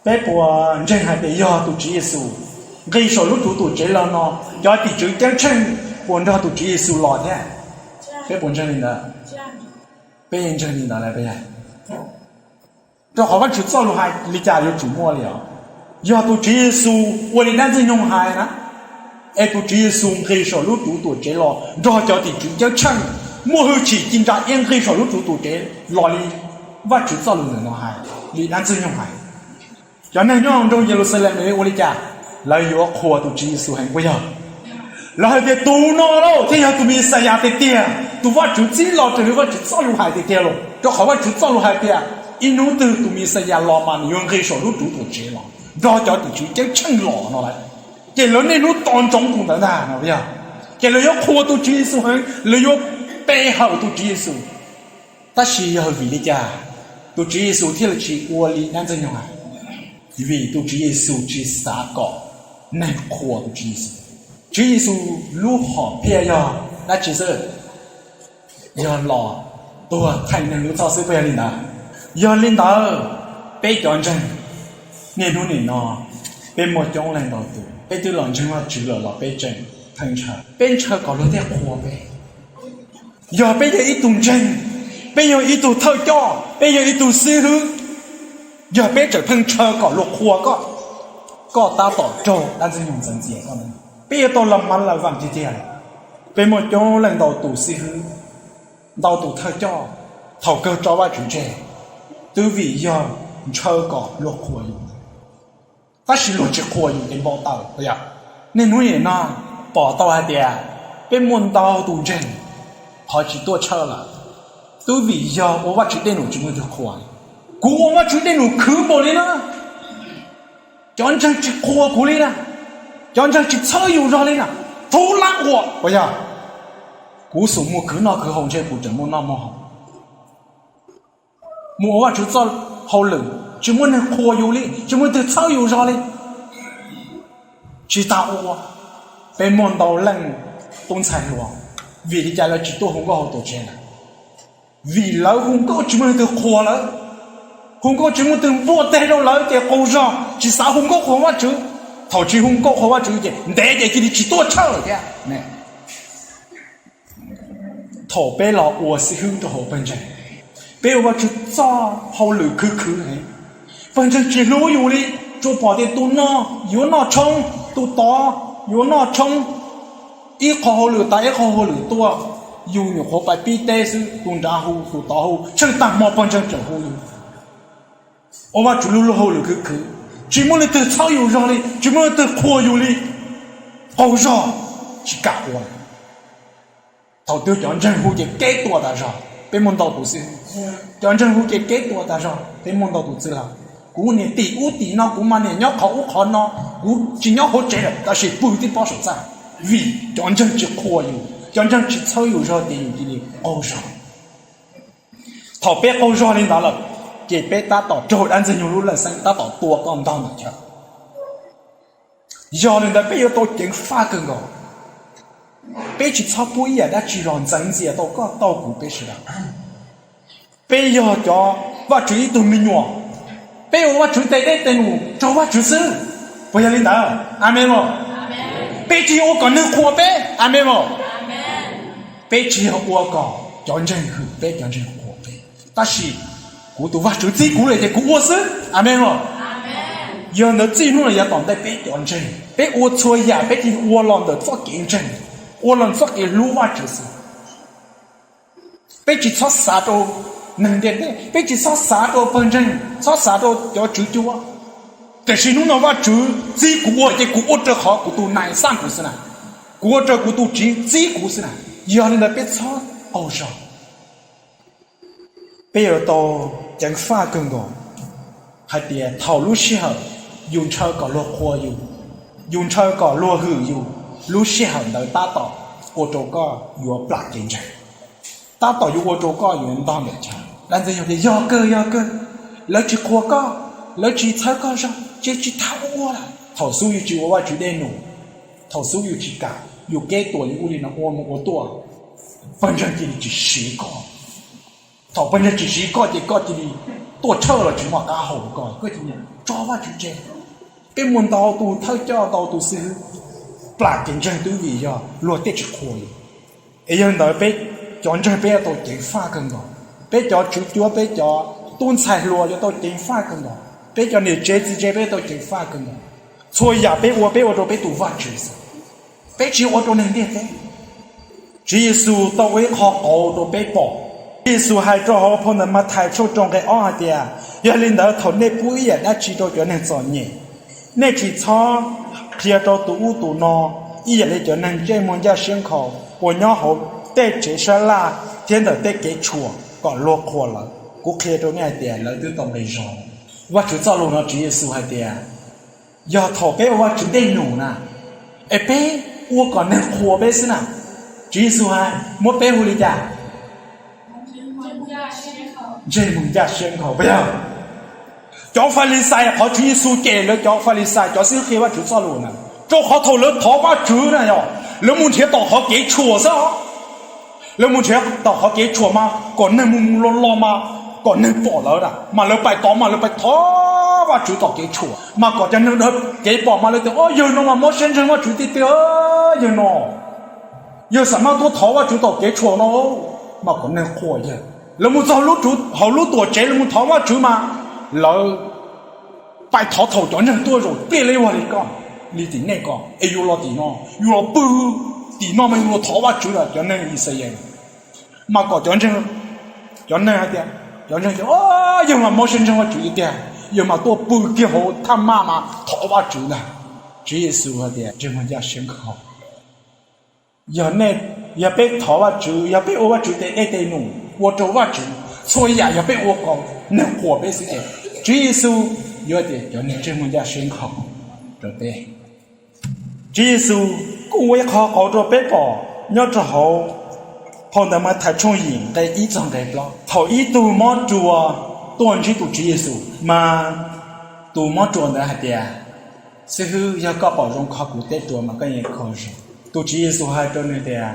Peb puas ntseeg hais tias yog tus Tswv Yexus nqis saum lub ruv tuam tsev los no, cov tim tswv ceeb tsheej puas nrog tus Tswv Yexus los thiab? Peb puas ntseeg li ntawd? Peb yeej ntseeg li ntawd lawm. Rau qhov Vajtswv txoj lug hais li cas yuav tsum muaj li os. Yog tus Tswv Yexus ua li dab Ntxwg Nyoog hais na, es tus Tswv Yexus nqis saum lub ruv tuam tsev los nrog cov tim tswv ceeb tsheej muaj hwj chim ci ntsa iab nqis saum lub ruv tuam tsev los li Vajtswv txoj lug ntawm no hais, li dab Ntxwg Nyoog hais, cov neeg nyob nroog Yeluxalees ua li cas? Lawv yuav qhuas tus Tswv Yexus heev puas yog? Lawv hais tias tus no lauj thiaj yog tus Mexiyas tiag tiag, tus Vajtswv txib los raws li Vajtswv txoj lug hais tiag tiag lauj. Rau qhov Vajtswv txoj lug hais tias ib hnub twg tus Mexiyas los mas nws yuav nqis saum lub ruv tuam tsev los nrog cov tim tswv ceeb tsheej los no lawm. Ces lawv niaj hnub tos ntsoov tus ntawd ntag no yog. Ces lawv yuav qhuas tus Tswv Yexus heev, lawv yuav pe hawm tus Tswv Yexus. Tab sis yog vim li cas tus Tswv Yexus thiaj li tsis ua li dab Ntxwg Nyoog hais? Vim tus Tswv Yexus tsis xav kom neeg qhuas tus Tswv Yexus. Tswv Yexus lub hom phiaj yog dab tsi xwb? Yog los tuag theej neeg lub txhoj xwb, puas yog li ntawd? Yog li ntawd, peb cov ntseeg niaj hnub nim no, peb muaj coob leej ntau tus, peb twb los ntseeg Vajtswv lawm los peb tseem pheej ntshaw, peb ntshaw kom luag thiaj qhuas peb. Yog peb yog ib tug ntseeg, peb yog ib tug thawj coj, peb yog ib tug xib hwb, Yog peb tseem pheej ntshaw kom luag qhuas koj, koj tab tom raug dab ntxwg nyoog ntxeev ntxias koj. Peb yuav tau los mas laws vam tiag tiag. Peb muaj coob leej ntau tus xib hwb, ntau tus thawj coj, thaum kawg tso Vajtswv tseg, twb vim yog ntshaw kom luag qhuas yus. Tab sis luag tsis qhuas yus ces npau taws. Niaj hnub nim no pom tau hais tias peb muaj ntau tus ntseeg qhov tsis tuaj tshawj lawm, twb vim yog ua Vajtswv dej num tsis muaj leej twg qhuas. Kuv ua Vajtswv dej num khwv npaum li na, cov ntseeg tsis qhuas kuv li na, cov ntseeg tsis txhawb yus zog li na, thub lab ua. Puas yog? Kuv xum mus khwv noj khwv haus ntshe kuv tseem muaj noj muaj haus. Mus ua Vajtswv txoj hauj lwm tsis muaj neeg qhuas yus li, tsis muaj leej twg txhawb yus zog li. Tsis tas ua, peb muaj ntau leej tub ntxhais hluas, vim li cas lawv tsis tuaj hu nkauj hauv tuam tsev lawm? Vim lawv hu nkauj tsis muaj leej twg qhuas lawv, hu nkauj tsis muaj leej twg npuaj teg rau lawv ces qaug zog tsis xav hu nkauj qhuas Vajtswv. Thaum tsis hu nkauj qhuas Vajtswv ces ntev ces cia li tsis tuaj tshawj lawm thiab. Thaum peb los ua xib hwb rau hauv pawg ntseeg, peb ua Vajtswv txoj hauj lwm khwv khwv heev, pawg ntseeg tsis hlub yus li, tsuas pom tias tus no yuav noj tshoob, tus tod yuav noj tshoob, ib qho hauj lwm tas ib qho hauj lwm tuaj, yus nyuam qhuav pais pib teb xwb tus nrad hu tus tod hu, tsheej tag hmo pawg ntseeg tseem hu yus. Ua Vajtswv lub luag hauj lwm khwv khwv, tsis muaj leej twg txhawb yus zog li, tsis muaj leej twg qhuas yus li, qaug zog tsis kam ua. Thaum twg cov ntseeg hu ces keb tua tas zog, peb muaj ntau tus xib hwb. Cov ntseeg hu ces keb tua tas zog, peb muaj ntau tus txwj laug. Kuv niam tim ub tim no, kuv mas niam nyob qhov ub qhov no, kuv tsis nyob hauv tsev lawm tab sis pw tib pob saum txaj, vim cov ntseeg tsis qhuas yus, cov ntseeg tsis txhawb yus zog ces yus cia li qaug zog. Thaum peb qaug zog li ntawd lawm, ces peb tab tom raug dab ntxwg nyoog lub lawj xeeb tab tom tua koj ntog ntawm chaw. Yog li ntawd peb yuav tau ceev faj kawg nkaus. Peb tsis txhob pub ib yam dab tsi los ntxeev ntxias tau koj tau kuv peb sawv daws. Peb yog cov Vajtswv ib tug me nyuam, peb ua Vajtswv tej dej tej num raug Vajtswv xwb. Puas yog li ntawd? Amees mos. Peb tsis yog ua kom neeg qhuas peb. Amees mos. Peb tsis yog ua kom cov ntseeg hwm peb, cov ntseeg qhuas peb, tab sis kuv tus Vajtswv txib kuv lawm ces kuv ua xwb. Amees mos. Yog ntawd txij hnub no yav tom ntej peb cov ntseeg peb ua txhua yam peb cia li ua los ntawm txoj kev ntseeg, ua los ntawm txoj kev hlub Vajtswv xwb. Peb tsis txhob xav rau neeg ntiaj teb, peb tsis txhob xav rau pawg ntseeg, txhob xav rau cov tswv cuab. Tiam sis hnub no Vajtswv txib kuv ua ces kuv ua raws qhov kuv tus nais xaj kuv xwb na, kuv ua raws kuv tus txiv txib kuv xwb na. Yog li ntawd peb txhob qaug zog. Peb yuav tau ceev faj kawg nkaus hais tias thaum lub sij hawm yus ntshaw kom luag qhuas yus, yus ntshaw kom luag hwm yus, lub sij hawm ntawd tab tom ua rau koj yuav plam kev ntseeg, tab tom yuav ua rau koj yuav ntog ntawm chaw. Dab ntxwg nyoog tias yog kawg, yog kawg, lawv tsis qhuas koj, lawv tsis txhawb koj zog ces tsis tas ua lawm. Thaum xub yus tsis ua Vajtswv dej num, thaum xub yus tsis kam, yus keb tua yus ua li no ua mus ua tuaj, pawg ntseeg cia li tsis siv koj. Thaum pawg ntseeg tsis siv koj ces koj cia li tuaj tshawj los tsis muaj qab hau koj, koj cia li tso Vajtswv tseg. Peb muaj ntau tus thawj coj, ntau tus xib hwb plam kev ntseeg twb vim yog luag tej tsis qhuas li. Es yog li ntawd peb cov ntseeg peb yuav tau ceev faj kawg nkaus, peb cov tswv cuab, peb cov tub ntxhais hluas yuav tau ceev faj kawg nkaus, peb cov niam tsev txiv tsev peb yuav tau ceev faj kawg nkaus. Txhua yam peb ua peb ua rau peb tus Vajtswv xwb, peb tsis ua rau neeg ntiaj teb. Tswv Yexus tau ua ib qho qauv rau peb pom. Tswv Yexus hais rau hauv phau ntawv Mathais tshooj rau nqe ob hais tias, yog li ntawd thaum nej pub ib yam dab tsi rau cov neeg txom nyem, nej tsis txhob qhia rau tus ub tus no, ib yam li cov neeg ntsej muag ncaj siab nkhaus uas nyob hauv tej tsev sab laj thiab ntawm tej kev tshuam kom luag qhuas lawv. Kuv qhia rau nej hais tias lawv twb tau nqi zog. Vajtswv txoj lus no Tswv Yexus hais tias, yog thaum peb ua Vajtswv dej num na, es peb ua kom neeg qhuas peb xwb na, Tswv Yexus hais muab peb hu li cas? Ntsej muag ncaj siab nkhaus, puas yog? Cov Falixais, qhov Tswv Yexus cem lawv cov Falixais, cov xib hwb qhia Vajtswv txoj lus na, rau qhov thaum lawv thov Vajtswv na yog lawv mus nrhiav tom qhov kev tshuam xwb. Lawv mus nrhiav tom qhov kev tshuam mas kom neeg mus mus los los mas kom neeg pom lawv na, mas lawv pais tod mas lawv pais thov Vajtswv tom kev tshuam mas kom cov neeg dawb kev pom mas lawv tias, o, yawg no mas mob siab ntseeg Vajtswv tiag tiag, yawg no, yawg xam maj tuaj thov Vajtswv tom kev tshuam no, mas kom neeg qhuas yawg. Lawv mus txog hauv lub tuam tsev lawv mus thov Vajtswv mas lawv Pais thov thaum cov ntseeg tuaj zaum pliaj li ua li koj, li tim nej ko es yuav los tim no, yuav los pw tim no mas yuav los thov Vajtswv lawm cov neeg Yixalayees. Mas kom cov ntseeg, cov neeg hais tias, cov ntseeg tias, yawg mas mob siab ntseeg Vajtswv tiag tiag, yawg mas tuaj pw kiag hauv thaj maj mas thov Vajtswv ntag. Tswv Yexus hais tias, ntseeg muag ncaj siab nkhaus. Yog nej, yog peb thov Vajtswv, yog peb ua Vajtswv tes dej tes num ua rau Vajtswv, txhua yam yog peb ua kom neeg qhuas peb xwb ces Tswv Yexus yuav tias cov neeg ntseeg muag ncaj siab nkhaus rau peb. Tswv Yexus kuj ua ib qho qauv rau peb pom nyob rau hauv phau ntawv Mathais tshooj yim nqe ib txog nqe plaub. Thaum ib tug mob ruas tuaj ntsib tus Tswv Yexus mas tus mob ruas ntawd hais tias, xib hwb, yog koj pom zoo kho kuv tej ruas mas koj yeej kho zoo. Tus Tswv Yexus hais rau nws tias,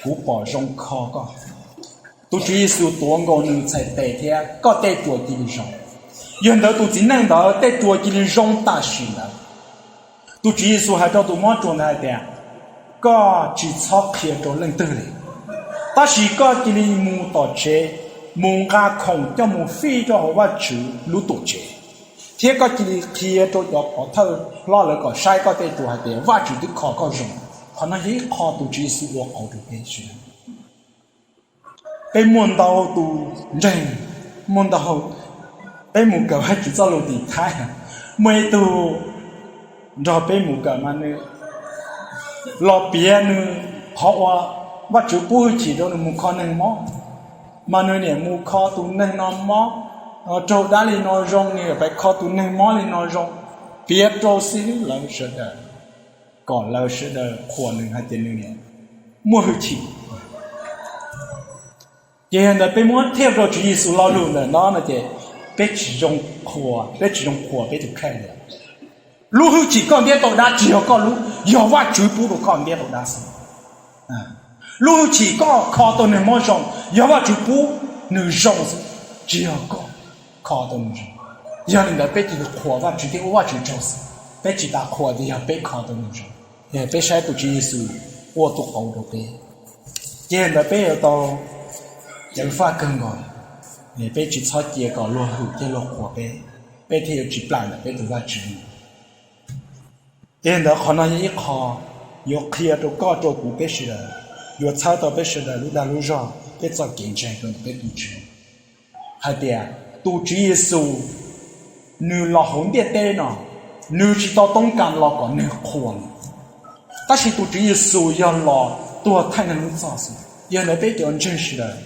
kuv pom zoo kho koj. Tus Tswv Yexus tuav nkaus nws txhais tes thiab koj tej ruas cia li zoo. Yog ntawd tus txiv neej ntawd tej ruas cia li zoo tam sim ntawd. Tus Tswv Yexus hais rau tus mob ruas ntawd hais tias, koj tsis txhob qhia rau leej twg li, tab sis koj cia li mus tom tsev, mus nqa khoom coj mus fij rau hauv Vajtswv lub tuam tsev, thiab koj cia li qhia rau cov pov thawj hlob lawv kom saib koj tej ruas hais tias Vajtswv twb kho koj zoo. Qhov no yog ib qho tus Tswv Yexus ua qauv rau peb sawv daws. Peb muaj ntau tus ntseeg, muaj ntau, peb mus kawm Vajtswv txoj lus tim Thaib, muaj ib tug nrog peb mus kawm mas nws los piav nws qhov uas Vajtswv pub hwj chim rau nws mus kho neeg mob, mas nws niam mus kho tus neeg no mob, raug dab li no zoo, nws pais kho tus neeg mob li no zoo, piav rau xib hwb lawv sawv daws kom lawv sawv daws qhuas nws hais tias nws niam muaj hwj chim. Ces yog ntawd peb muab thiaj rau Tswv Yexus lo lus ntawm no no ces peb tsis zoo qhuas, peb tsis zoo qhuas peb tus kheej li. Lub hwj chim koj ntiab tau dab tsis yog koj lub, yog Vajtswv pub rau koj ntiab tau dab xwb. Lub hwj chim koj kho tau neeg mob zoo, yog Vajtswv pub nws zoo xwb, tsis yog koj kho tau nws zoo. Yog li ntawd peb cia li qhuas Vajtswv thiab ua Vajtswv tsaug xwb, peb tsis tas qhuas tias yog peb kho tau nws zoo. Peb saib tus Tswv Yexus ua tus qauv rau peb, ces ntawd peb yuav tau ceev faj kawg nkaus. Peb tsis txhob cia kom luag hwm thiab luag qhuas peb, peb thiaj yuav tsis plam ntawm peb tus Vajtswv. Ces ntawd qhov no yog ib qho yuav qhia rau koj rau kuv peb sawv daws, yuav txhawb tau peb sawv daws lub dag lub zog, peb txoj kev ntseeg rau ntawm peb tus Tswv. Hais tias tus Tswv Yexus nws los hauv ntiaj teb no, nws tsis tau toob kas los kom neeg qhuas nws, tab sis tus Tswv Yexus yog los tuag thaij neeg lub txoj xwb. Yog ntawd peb cov ntseeg sawv daws,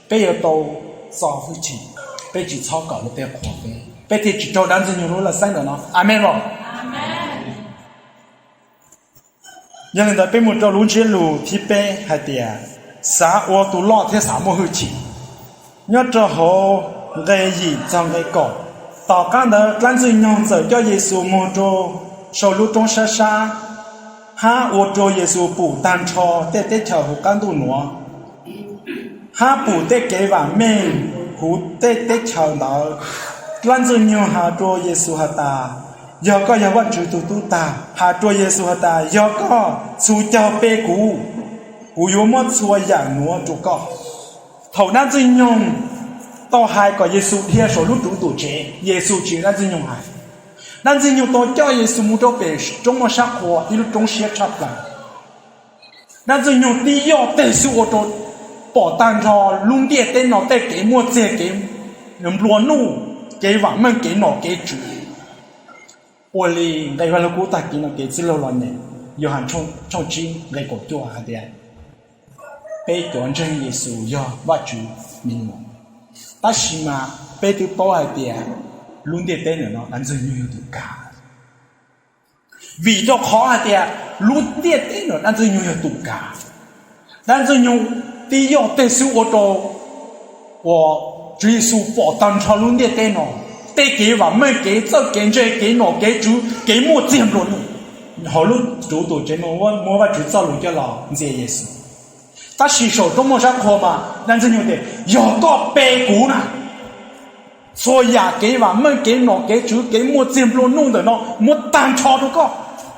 peb yuav tau txo hwj chim, peb tsis txhob kom luag tej qhuas peb, peb thiaj tsis raug dab Ntxwg Nyoog lub laj xeeb ntawm no. Amees los? Yog li ntawd peb mus rau lub ntsiab lus thib peb hais tias, xav ua tus loj thiab xav muaj hwj chim. Nyob rau hauv nqe yim txog nqe kaum, tom qab ntawd dab Ntxwg Nyoog txawm coj Yexus mus rau saum lub roob sab sab, hab ua rua Yexus pum tag nrho tej teb chaws huv qab ntuj nuav, hab pum tej kev vam meej huv tej teb chaws ntawd. Dab Ntxwg Nyoog has rua Yexus has tas, yog koj yog Vajtswv tug tub tag. Has rua Yexus has tas, yog koj txhus caug pe kuv, kuv yuav muab txhua yaam nuav rua koj. Thaum dab Ntxwg Nyoog tau hais kom Yexus dhia saum lub ruv tuam tsev, Yexus tsis dab Ntxwg Nyoog hais. Dab Ntxwg Nyoog tau coj Yexus mus rau pem roob muaj sab qhua, ib lub roob siab tshaj plaws. Dab Ntxwg Nyoog tib yoj teg xwb ua rau pom tag nrho lub ntiaj teb no tej kev muaj txiag, kev nplua nuj, kev vam meej, kev nom kev tswv. Ua li nqe Vaj Lug Kub tag kis no kev txwj laug los nyeem, Yauhas tshooj tsib nqe kaum cuaj hais tias, peb cov ntseeg Yexus yog Vajtswv me nyuam. Tab sis mas peb twb paub hais tias lub ntiaj teb ntawm no dab Ntxwg Nyoog yog tus kav. Vim rau qhov hais tias lub ntiaj teb no dab Ntxwg Nyoog yog tus kav, dab Ntxwg Nyoog tib yoj teg xwb ua rau uas Tswv Yexus pom tag nrho lub ntiaj teb no, tej kev vam meej, kev txawj kev ntse, kev nom kev tswv, kev muaj txiag nplua nuj. Hauv lub ruv tuam tsev muaj Vajtswv txoj lus coj los ntxias Yexus. Tab sis saum roob muaj sab qhua mas dab Ntxwg Nyoog tias, yog koj pe kuv na, txhua yam kev vam meej, kev nom kev tswv, kev muaj txiag nplua nuj ntawm no muab tag nrho rau koj.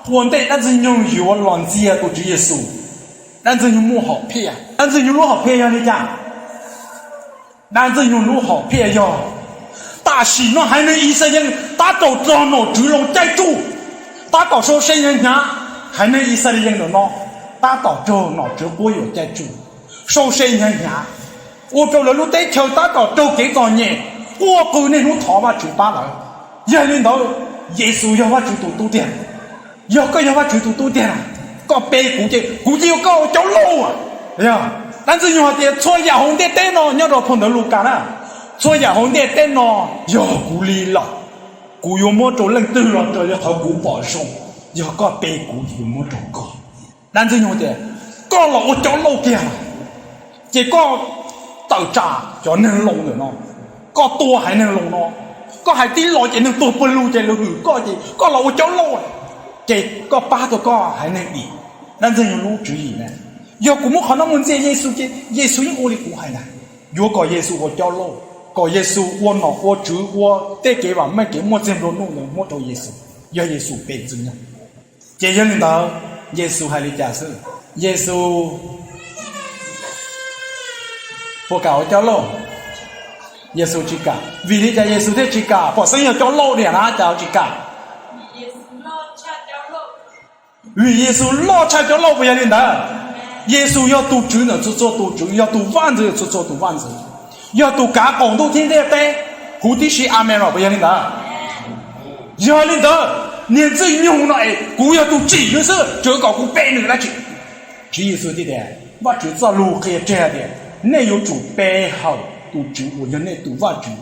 Ua ntej dab Ntxwg Nyoog yuav los ntxias tus Tswv Yexus, dab Ntxwg Nyoog muaj hom phiaj. Dab Ntxwg Nyoog lub hom phiaj yog li cas? Dab Ntxwg Nyoog lub hom phiaj yog Tam sim no haiv neeg Yixalayees tab tom raug nom tswv Loos caij tsuj, tab tom sau se hnyav hnyav. Haiv neeg Yixalayees ntawm no tab tom raug nom tswv quab yuam caij tsuj, sau se hnyav hnyav, ua rau lawv lub teb chaws tab tom raug kev txom nyem, quaj qw niaj hnub thov Vajtswv pab lawv. Yog li ntawd, Yexus yog Vajtswv tus tub tiag. Yog koj yog Vajtswv tus tub tiag na, koj pe kuv ces kuv cia koj ua cov lauj. Dab Ntxwg Nyoog hais tias txhua yam hauv ntiaj teb no, nyob rau phau ntawv Lukas na, txhua yam hauv ntiaj teb no yog kuv li lawm. Kuv yuav muab rau leej twg los rau yog qhov kuv pom zoo, yog koj pe kuv ces yuav muab rau koj. Dab Ntxwg Nyoog tias, koj los ua cov lauj kiag, ces koj tawm tsam cov neeg Loos ntawm no, koj tua haiv neeg Loos no, koj hais tib los ces neeg tuag pawg lug ces lawv hwm koj ces koj los ua cov lauj, ces koj pab tau koj haiv neeg dim. Dab Ntxwg Nyoog lub tswv yim na, yog kuv muab qhov no mus ntxias Yexus ces Yexus yeej ua li kuv hais na. Yuav kom Yexus ua cov lauj, kom Yexus ua nom ua tswv, ua tej kev vam meej kev muaj txiag nplua nuj ntawd muab rau Yexus, yog Yexus pe Ntxwg Nyoog. Ces yog li ntawd, Yexus hais li cas xwb? Yexus puas kam ua cov lauj? Yexus tsis kam. Vim li cas Yexus thiaj tsis kam? Pom xeeb yog cov lauj diam na cas tsis kam? Vim Yexus loj tshaj cov lauj puas yog li ntawd? Yexus yog tus Tswv ntawm txhua txhua tus tswv, yog tus Vaj Ntxwv ntawm txhua txhua tus vaj ntxwv, yog tus kav qaum ntuj thiab ntiaj teb huv tib si, amees los puas yog li ntawd? Yog li ntawd, niag Ntxwg Nyoog no es kuv yog tus tsim nws xwb, tsuav kom kuv pe nws dab tsi? Tswv Yexus thiaj tias, Vajtswv txoj lus qhia tseg tias nej yuav tsum pe hawm tus Tswv uas yog nej tus Vajtswv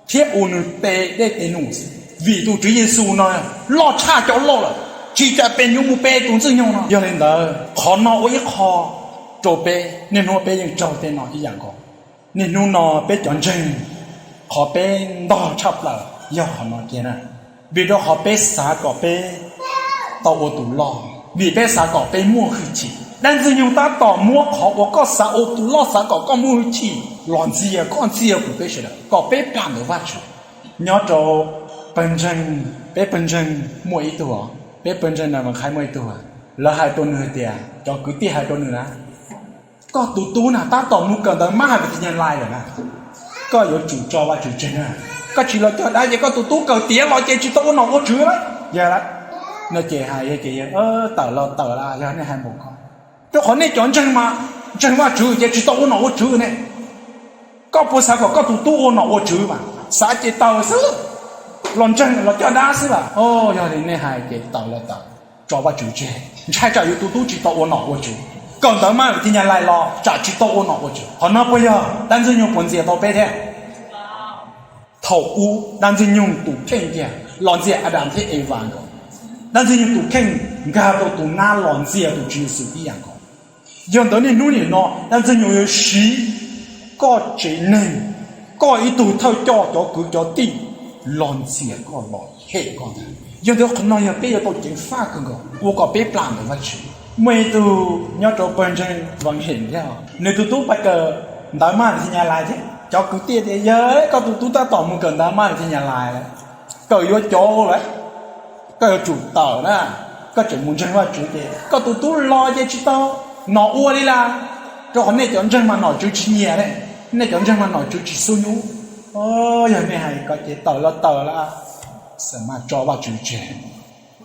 thiab ua nws tes dej tes num xwb. Vim tus Tswv Yexus no loj tshaj cov lauj lawm, tsis tas peb yuav mus pe tus Ntxwg Nyoog no. Yog li ntawd, qhov no ua ib qho rau peb, niaj hnub peb yeej raug tej no ib yam nkaus. Niaj hnub no peb cov ntseeg, qhov peb ntog tshaj plaws yog qhov no kiag na. Vim rau qhov peb xav kom peb tau ua tus loj, vim peb xav kom peb muaj hwj chim. Dab Ntxwg Nyoog tab tom muab qhov uas koj xav ua tus loj, xav kom koj muaj hwj chim los ntxias koj ntxias kuv peb sawv daws kom peb plam ntawm Vajtswv. Nyob rau pawg ntseeg, peb pawg ntseeg muaj ib tug, peb pawg ntseeg na, Vam Qhaib muaj ib tug, lawv hais rau nws hais tias, cov kwv tij hais rau nws na, koj tus tub na tab tom mus kawm ntawv mab hais vis ti nyas lais lawm na, koj yuav tsum tso Vajtswv tseg na. Koj tsis los coj dab ces koj tus tub kawm tiav los ces tsis tau ua nom ua tswv lawm. Yog lawm, no ces hais ces tawm los tawm lawm, yog nej hais npaum ko. Rau qhov nej cov ntseeg mas ntseeg Vajtswv ces tsis tau ua nom ua tswv ne. Koj puas xav kom koj tus tub ua nom ua tswv mas xav ces tawm xwb, los ntseeg los coj dab xwb las. Yog li nej hais ces tawm los tawm, tso Vajtswv tseg, ntshai tsam yus tus tub tsis tau ua nom ua tswv. Kawm ntawv mab vis ti nyas lais los tsam tsis tau ua nom ua tswv. Qhov no puas yog? Dab Ntxwg Nyoog puas ntxias tau peb thiab? Thaum ub Dab Ntxwg Nyoog tus kheej kiag los ntxias Adas thiab Evas nkaus, Dab Ntxwg Nyoog tus kheej nkag rau tus nab los ntxias tus Tswv Yexus ib yam nkaus. Yog ntawd niaj hnub nim no Dab Ntxwg Nyoog yuav siv koj tsev neeg, koj ib tug thawj coj cov kwv cov tij los ntxias koj los hem koj ntag. Yog ntawd qhov no yog peb yuav tau ceev faj kawg nkaus ua kom peb plam ntawm Vajtswv. Muaj ib tug nyob rau pawg ntseeg Vam Hem thiab, nws tus tub pais kawm ntawv mab vis ti nyas lais thiab. Cov kwv tij tias, yog koj tus tub tab tom mus kawm ntawv mab vis ti nyas lais lawm, kawm yuav cov lawm, koj yuav tsum tawm na. Koj tseem mus ntseeg Vajtswv ces koj tus tub los ces tsis tau nom ua li las, rau qhov nej cov ntseeg mas nom tswv tsis nyiam ne, nej cov ntseeg mas nom tswv tsis xub nyub. Yog nej hais ko ces tawm los tawm las, xam mas tso Vajtswv tseg,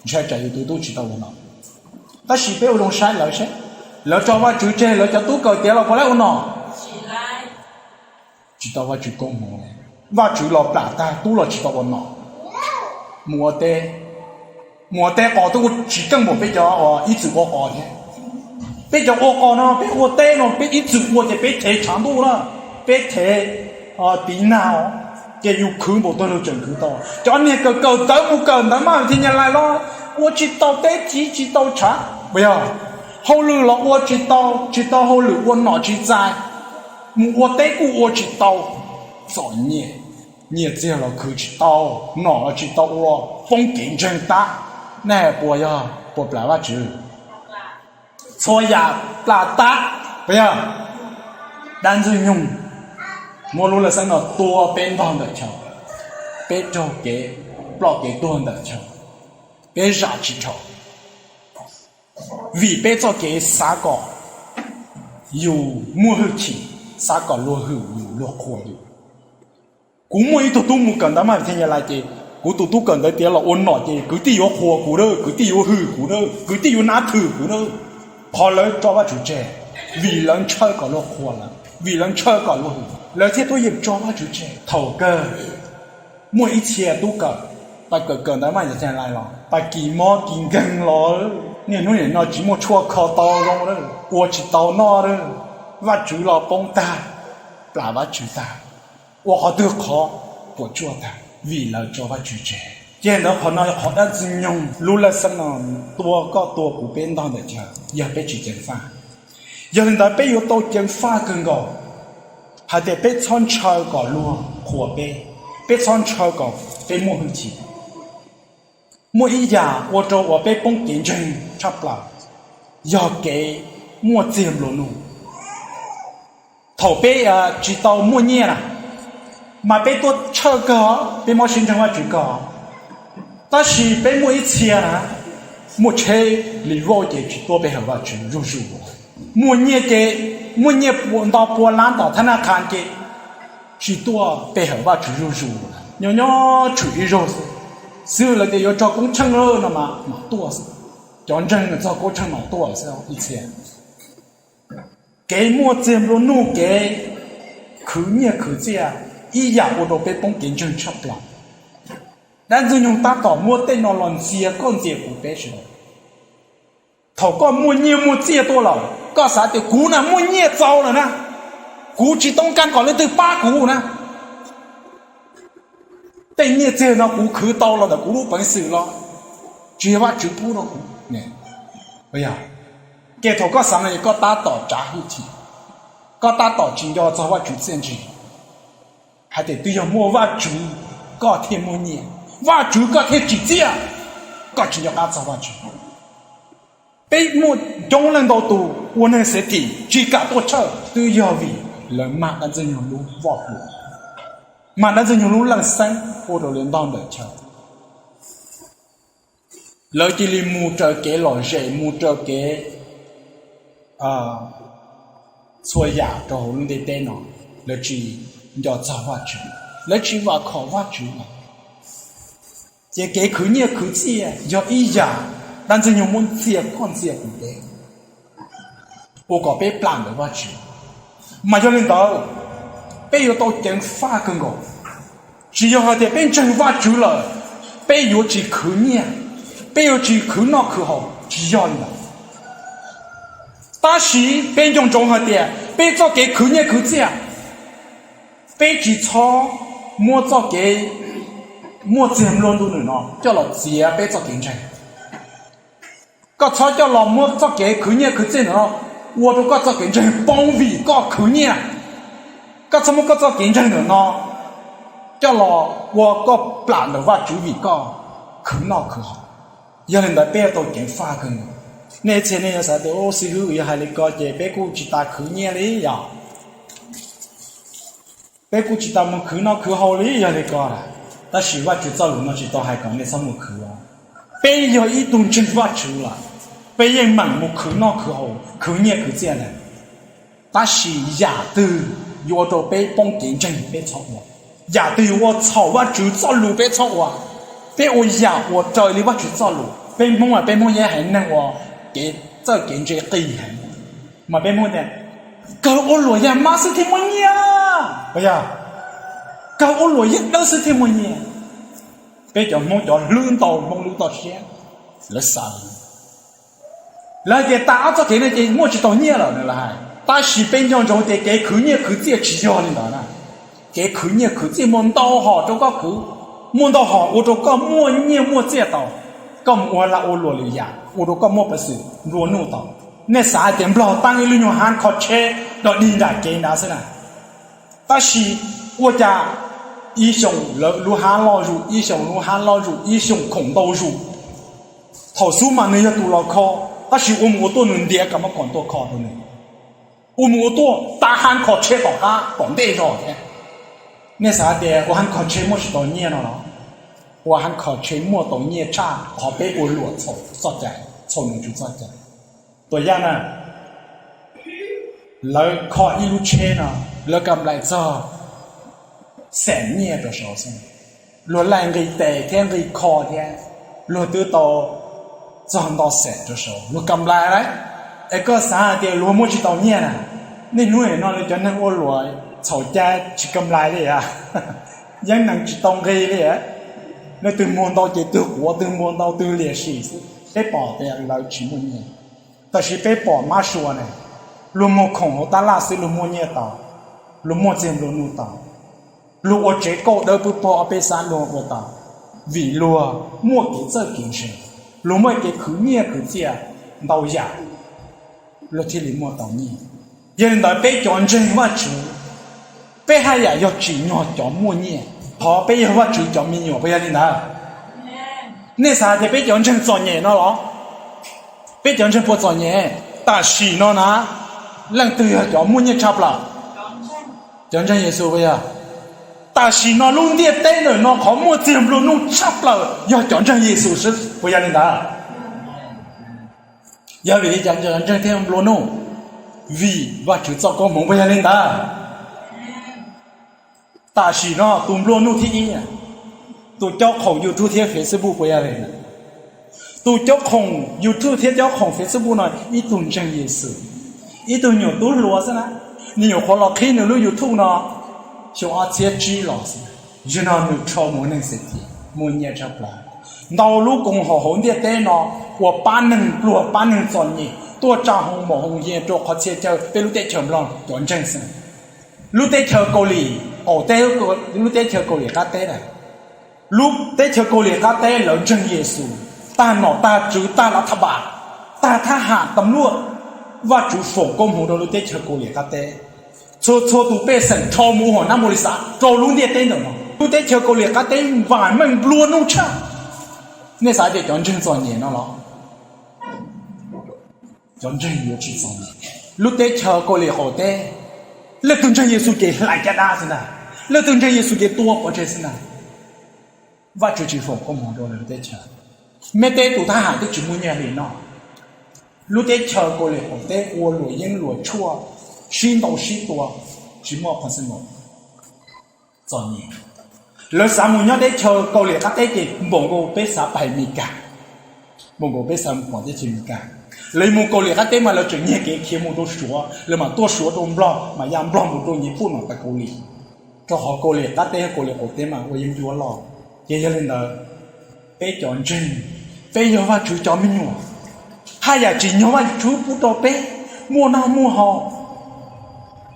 ntshai tsam yus tus tub tsis tau ua nom. Tab sis peb ua zoo saib lawv seb, lawv tso Vajtswv tseg lawv cov tub kawm tiav los puas lab ua nom? Tsis tau Vajtswv koob hmoov. Vajtswv los plam tag tub los tsis tau ua nom, mus ua teb, mus ua teb qos twb ua tsis keej npaum peb cov ib txwm ua qos thiab. Peb cov ua qos no peb ua teb no peb ib txwm ua ces peb thev tshav ntuj na, peb thev tiv nag, ces yus khwv npaum twg los tseem khwv tau. Cov niag kawm kawm ntawv mus kawm ntawv mab vis ti nyas lais los ua tsis tau teb chiv tsis tau tshav, puas yog? Hauj lwm los ua tsis tau, tsis tau hauj lwm ua nom tsis txais, mus ua teb kuj ua tsis tau, txom nyem, nyiaj txiag los khwv tsis tau, nom los tsis tau ua, poob kev ntseeg tag. Nej hais puas yog, puas plam Vajtswv? Txhua yam plam tag, puas yog? Dab Ntxwg Nyoog muab lub laj xeeb no tua peb ntog ntawm chaw, peb raug kev ploj kev tuag ntawm chaw, peb zam tsis dhau, vim peb txoj kev xav kom yus muaj hwj chim, xav kom luag hwm yus luag qhuas yus. Kuv muaj ib tug tub mus kawm ntawv maj thia ya lais ces kuv tus tub kawm ntawv tiav los ua nom ces kwv tij yuav qhuas kuv na, kwv tij yuav hwm kuv na, kwv tij yuav nab thwm kuv na. Qhov lawv tso Vajtswv tseg, vim lawv ntshaw kom luag qhuas lawv, vim lawv ntshaw kom luag hwm, lawv thiaj tuaj yeem tso Vajtswv tseg. Thaum kawg muaj ib txhia tub kawm, pais kawm kawm ntawv maj thia ya lais los pais kis mob kis nkeeg los, niaj hnub nim no tsis muaj tshuaj kho tau zoo, ua tsis tau noj, Vajtswv los poob tag, plam Vajtswv tag. Ua qhov twg qhov puas tsuaj tag vim lawv tso Vajtswv tseg. Ces ntawd qhov no yog qhov dab ntxwg nyoog lub laj xeeb no tua koj tua kuv peb ntog ntawm chaw yog peb tsis ceev faj. Yog li ntawd peb yuav tau ceev faj kawg nkaus hais tias peb txhob ntshaw kom luag qhuas peb, peb txhob ntshaw kom peb muaj hwj chim. Muaj ib yam ua rau uas peb poob kev ntseeg tshaj plaws yog kev muaj txiag nplua nuj. Thaum peb tsis tau muaj nyiaj na, mas peb tuaj tshawj kawg, peb mob siab ntseeg Vajtswv kawg. Tab sis peb muaj ib txhia na, muaj tsheb li vauj ces tsis tuaj pe hawm Vajtswv zuj zus. Muaj nyiaj ces, muaj nyiaj nto pua lab tom thab naj qha ces tsis tuaj pe hawm Vajtswv zuj zus, nyob nyob tshwm ib zaug xwb. Xib hwb lawv tias yuav tso koob tsheej no mas mam tuaj xwb. Cov ntseeg txog koob tsheej mam tuaj xwb ib txhia. Kev muaj txiag nplua nuj, kev khwv nyiaj khwv txiaj, ib yam ua rau peb poob kev ntseeg tshaj plaws. Dab ntxwg nyoog tab tom muab tej no los ntxias koj ntxias kuv peb sawv daws. Thaum koj muaj nyiaj muaj txiaj tuaj lawm koj xav tias kuv na muaj nyiaj txaus lawm na, kuv tsis toob kas kom leej twg pab kuv na. Tej nyiaj txiag no kuv khwv tau los ntawm kuv lub peev xwm los, tsis yog Vajtswv pub rau kuv. Ces thaum koj xav no es koj tab tom tsav hwj chim, koj tab tom tsis nco txog Vajtswv txiaj ntsig. Hais tias twb yog muaj Vajtswv koj thiaj muaj nyiaj, Vajtswv koj thiaj tsim txiaj, koj tsis nco qab txog Vajtswv. Peb muaj coob leej ntau tus ua neeg xiav thim tsis kam tuaj tshawj twb yog vim lawv mag dab ntxwg nyoog lub voj plhu, mag dab ntxwg nyoog lub leej xeeb ua rau lawv ntog ntawm chaw. Lawv cia li mus raws kev lom zem, mus raws kev txhua yam rau hauv lub ntiaj teb no, lawv tsis nco txog Vajtswv, lawv tsis vam khom Vajtswv lawm. Ces kev khwv nyiaj khwv txiaj yog ib yam dab ntxwg nyoog muab ntxias koj ntxias kuv peb, ua kom peb plam ntawm Vajtswv. Mas yog li ntawd, peb yuav tau ceev faj kawg nkaus. Tsis yog hais tias peb ntseeg Vajtswv lawm, peb yuav tsis khwv nyiaj, peb yuav tsis khwv noj khwv haus, tsis yog li ntawd. Tab sis peb nco ntsoov hais tias peb txoj kev khwv nyiaj khwv txiaj, peb tsis txhob muab txoj kev muaj txiag nplua nuj no coj los txiav peb txoj kev ntseeg. Koj txhob coj los muab txoj kev khwv nyiaj khwv txiaj ntawm no ua rau koj txoj kev ntseeg poob vim koj khwv nyiaj. Koj txhob muab koj txoj kev ntseeg ntawm no coj los ua koj plam ntawm Vajtswv vim koj khwv noj khwv haus. Yog li ntawd peb yuav tau ceev faj kawg nkaus. Nej txhia nej yuav xav tias, Ub, xib hwb, yog hais li ko ces peb kuj tsis tas khwv nyiaj li yom, peb kuj tsis tas mus khwv noj khwv haus li yog li ko lawm. Tab sis Vajtswv txoj lus no tsis tau hais kom nej txhob mus khwv. Peb yog ib tug ntseeg Vajtswv lawm, peb yeej meem mus khwv noj khwv haus, khwv nyiaj khwv txiaj ntag. Tab sis yam twg yuav ua rau peb poob kev ntseeg peb txhob ua, yam twg yuav ua txhaum Vajtswv txoj lus peb txhob ua. Peb ua yam uas raws li Vajtswv txoj lus. Peb Hmoob mas peb Hmoob yog haiv neeg uas kev txawj kev ntse qis heev, mas peb Hmoob tias, kawg ua luam yam mab xwb thiaj muaj nyiaj, yog, kawg ua luam yam dawb xwb thiaj muaj nyiaj. Peb cov Hmoob cov hlwb ntau, Hmoob hlwb toj siab, lawv xav, lawv hais tias tas ob txoj kev no ces muaj tsis tau nyiaj lawm no lawv hais. Tab sis peb nco ntsoov tias kev khwv nyiaj khwv txiaj tsis yog li ntawd na. Kev khwv nyiaj khwv txiaj muaj ntau hom rau koj khwv, muaj ntau hom ua rau koj muaj nyiaj muaj txiaj tau. Koj mus ua lag ua luam lwm yam ua rau koj muaj peev xwm nplua nuj tau. Nej xav hais tias Nplog tab ib lub nyuag hab kho tsheb dog dig nram kev nrad xwb na. Tab sis ua cas ib xyoos lawv lub hab loj zus, ib xyoos lub hab loj zus, ib xyoos khoom ntau zus. Thaum xub mas nws yog tus los kho, tab sis ua mus ua tuaj nws ntiav kom muab khoom tuaj kho rau nws. Ua mus ua tuaj tab hab kho tsheb tom qab tom ntej zog thiab. Nej xav tias ua hab kho tsheb muaj tsis tau nyiaj no los? Ua hab kho tsheb muaj tau nyiaj tshaj qhov peb ua luam txhaum txoj cai, txhaum nom tswv txoj cai. Tua yaj na, lawv kho ib lub tsheb no, lawv kam nplaim txog xeem nyiaj rau saud xwb. Luag laij nqi tes thiab nqi kho thiab, luag twb tau txog nto xeem rau saud, luag kam nplais lawm. Es koj xav hais tias luag muaj tsis tau nyiaj na? Niaj hnub no lawv cov neeg ua luam txhaum cai tsis kam nplais li a, yeeb nees tsis tau nqi li. Leej twg muag ntau ces twg quav, twg muag ntau twg liam sim xwb. Peb pom tias lawv tsis muaj nyiaj, tab sis peb pom mab sua ne, luag muag khoom hauv tab laj xwb luag muaj nyiaj tau, luag muaj txiag nplua nuj tau, luag ua tsev kauj dawb pwb pog ob peb xab luag ua tau, vim luag muaj kev txawj kev ntse, luag muaj kev khwv nyiaj khwv txiaj ntau yam, luag thiaj li muaj tau nyiaj. Yog li ntawd peb cov ntseeg Vajtswv, peb haj yam yog tsim nyog cov muaj nyiaj, qhov peb yog Vajtswv cov me nyuam, puas yog li ntawd? Nej xav tias peb cov ntseeg txom nyem no los? Peb cov ntseeg puas txom nyem? Tam sim no na, leej twg yog cov muaj nyiaj tshaj plaws? Cov ntseeg Yexus puas yog? Tam sim no lub ntiaj teb ntawm no qhov muaj txiag nplua nuj tshaj plaws yog cov ntseeg Yexus xwb, puas yog li ntawd? Yog vim li cas cov ntseeg thiaj nplua nuj? Vim Vajtswv txoj koob hmoov, puas yog li ntawd? Tam sim no tus nplua nuj thib ib, tus caub khoom YouTube thiab Facebook, puas yog li ntawd? Tus caub khoom YouTube thiab caub khoom Facebook no ib tug ntseeg Yexus, ib tug nyuam tub hluas xwb na, nws nyuam qhuav los qhib nws lub YouTube no xyoo ob txhiab tsib los xwb. Zaum no nws rho mus neeg xes thiv, muaj nyiaj tshaj plaws, ntau lub koom haum hauv ntiaj teb no, uas pab neeg pluag pab neeg txom nyem, tuaj tsa hoo maum hoo yia rau qhov txhia chaw peb lub teb chaws Nplog cov ntseeg xwb. Lub teb chaws Kaus Lim qaum teb, lub teb chaws Kaus Lim qab teb na, lub teb chaws Kaus Lim qab teb lawv ntseeg Yexus, tag nom tag tswv tag lav thab npas, tag thab ham tas luaj, Vajtswv foom koob hmoov rau lub teb chaws Kaus Lim qab teb. Txhua txhua tus pej xeem rho mus ua hauv nab npau li xav rau lub ntiaj teb ntawm no. Lub teb chaws Kaus Lim qab teb vam meej nplua nuj tshaj. Nej xav tias cov ntseeg txom nyem no los? Cov ntseeg yuav tsis txom nyem. Lub teb chaws Kaus Lim qaum teb, leej twg ntseeg Yexus ces hlais caj dab xwb ntag, leej twg ntseeg Yexus ces tua pov tseg xwb ntag. Vajtswv tsis foom koob hmoov rau lawv lub teb chaws. Meb teb tus thab ham twb tsis muaj nyiaj li noj. Lub teb chaws Kaus Lim qaum teb ua luam yeeb luam tshuaj, sib ntaus sib tua, tsis muaj qhov xwm txom nyem. Lawv xav mus nyob teb chaws Kaus Lim qab teb ces npaum nkaus peb xav pais Meskas, npaum nkaus peb xav mus pom teb chaws Meskas. Lawv mus Kaus Lim qab teb mas lawv tseem nyiag kev khiav mus rau Suav, lawv mam tuaj Suav rau Nplog, mas ya Nplog mus rau Nyij Pooj no tas Kaus Lim, rau qhov Kaus Lim qab teb, Kaus Lim qaum teb mas ua yeeb ncuab loj. Ces yog li ntawd, peb cov ntseeg, peb yog Vajtswv cov me nyuam, haj yam tsim nyog Vajtswv pub rau peb muaj noj muaj haus,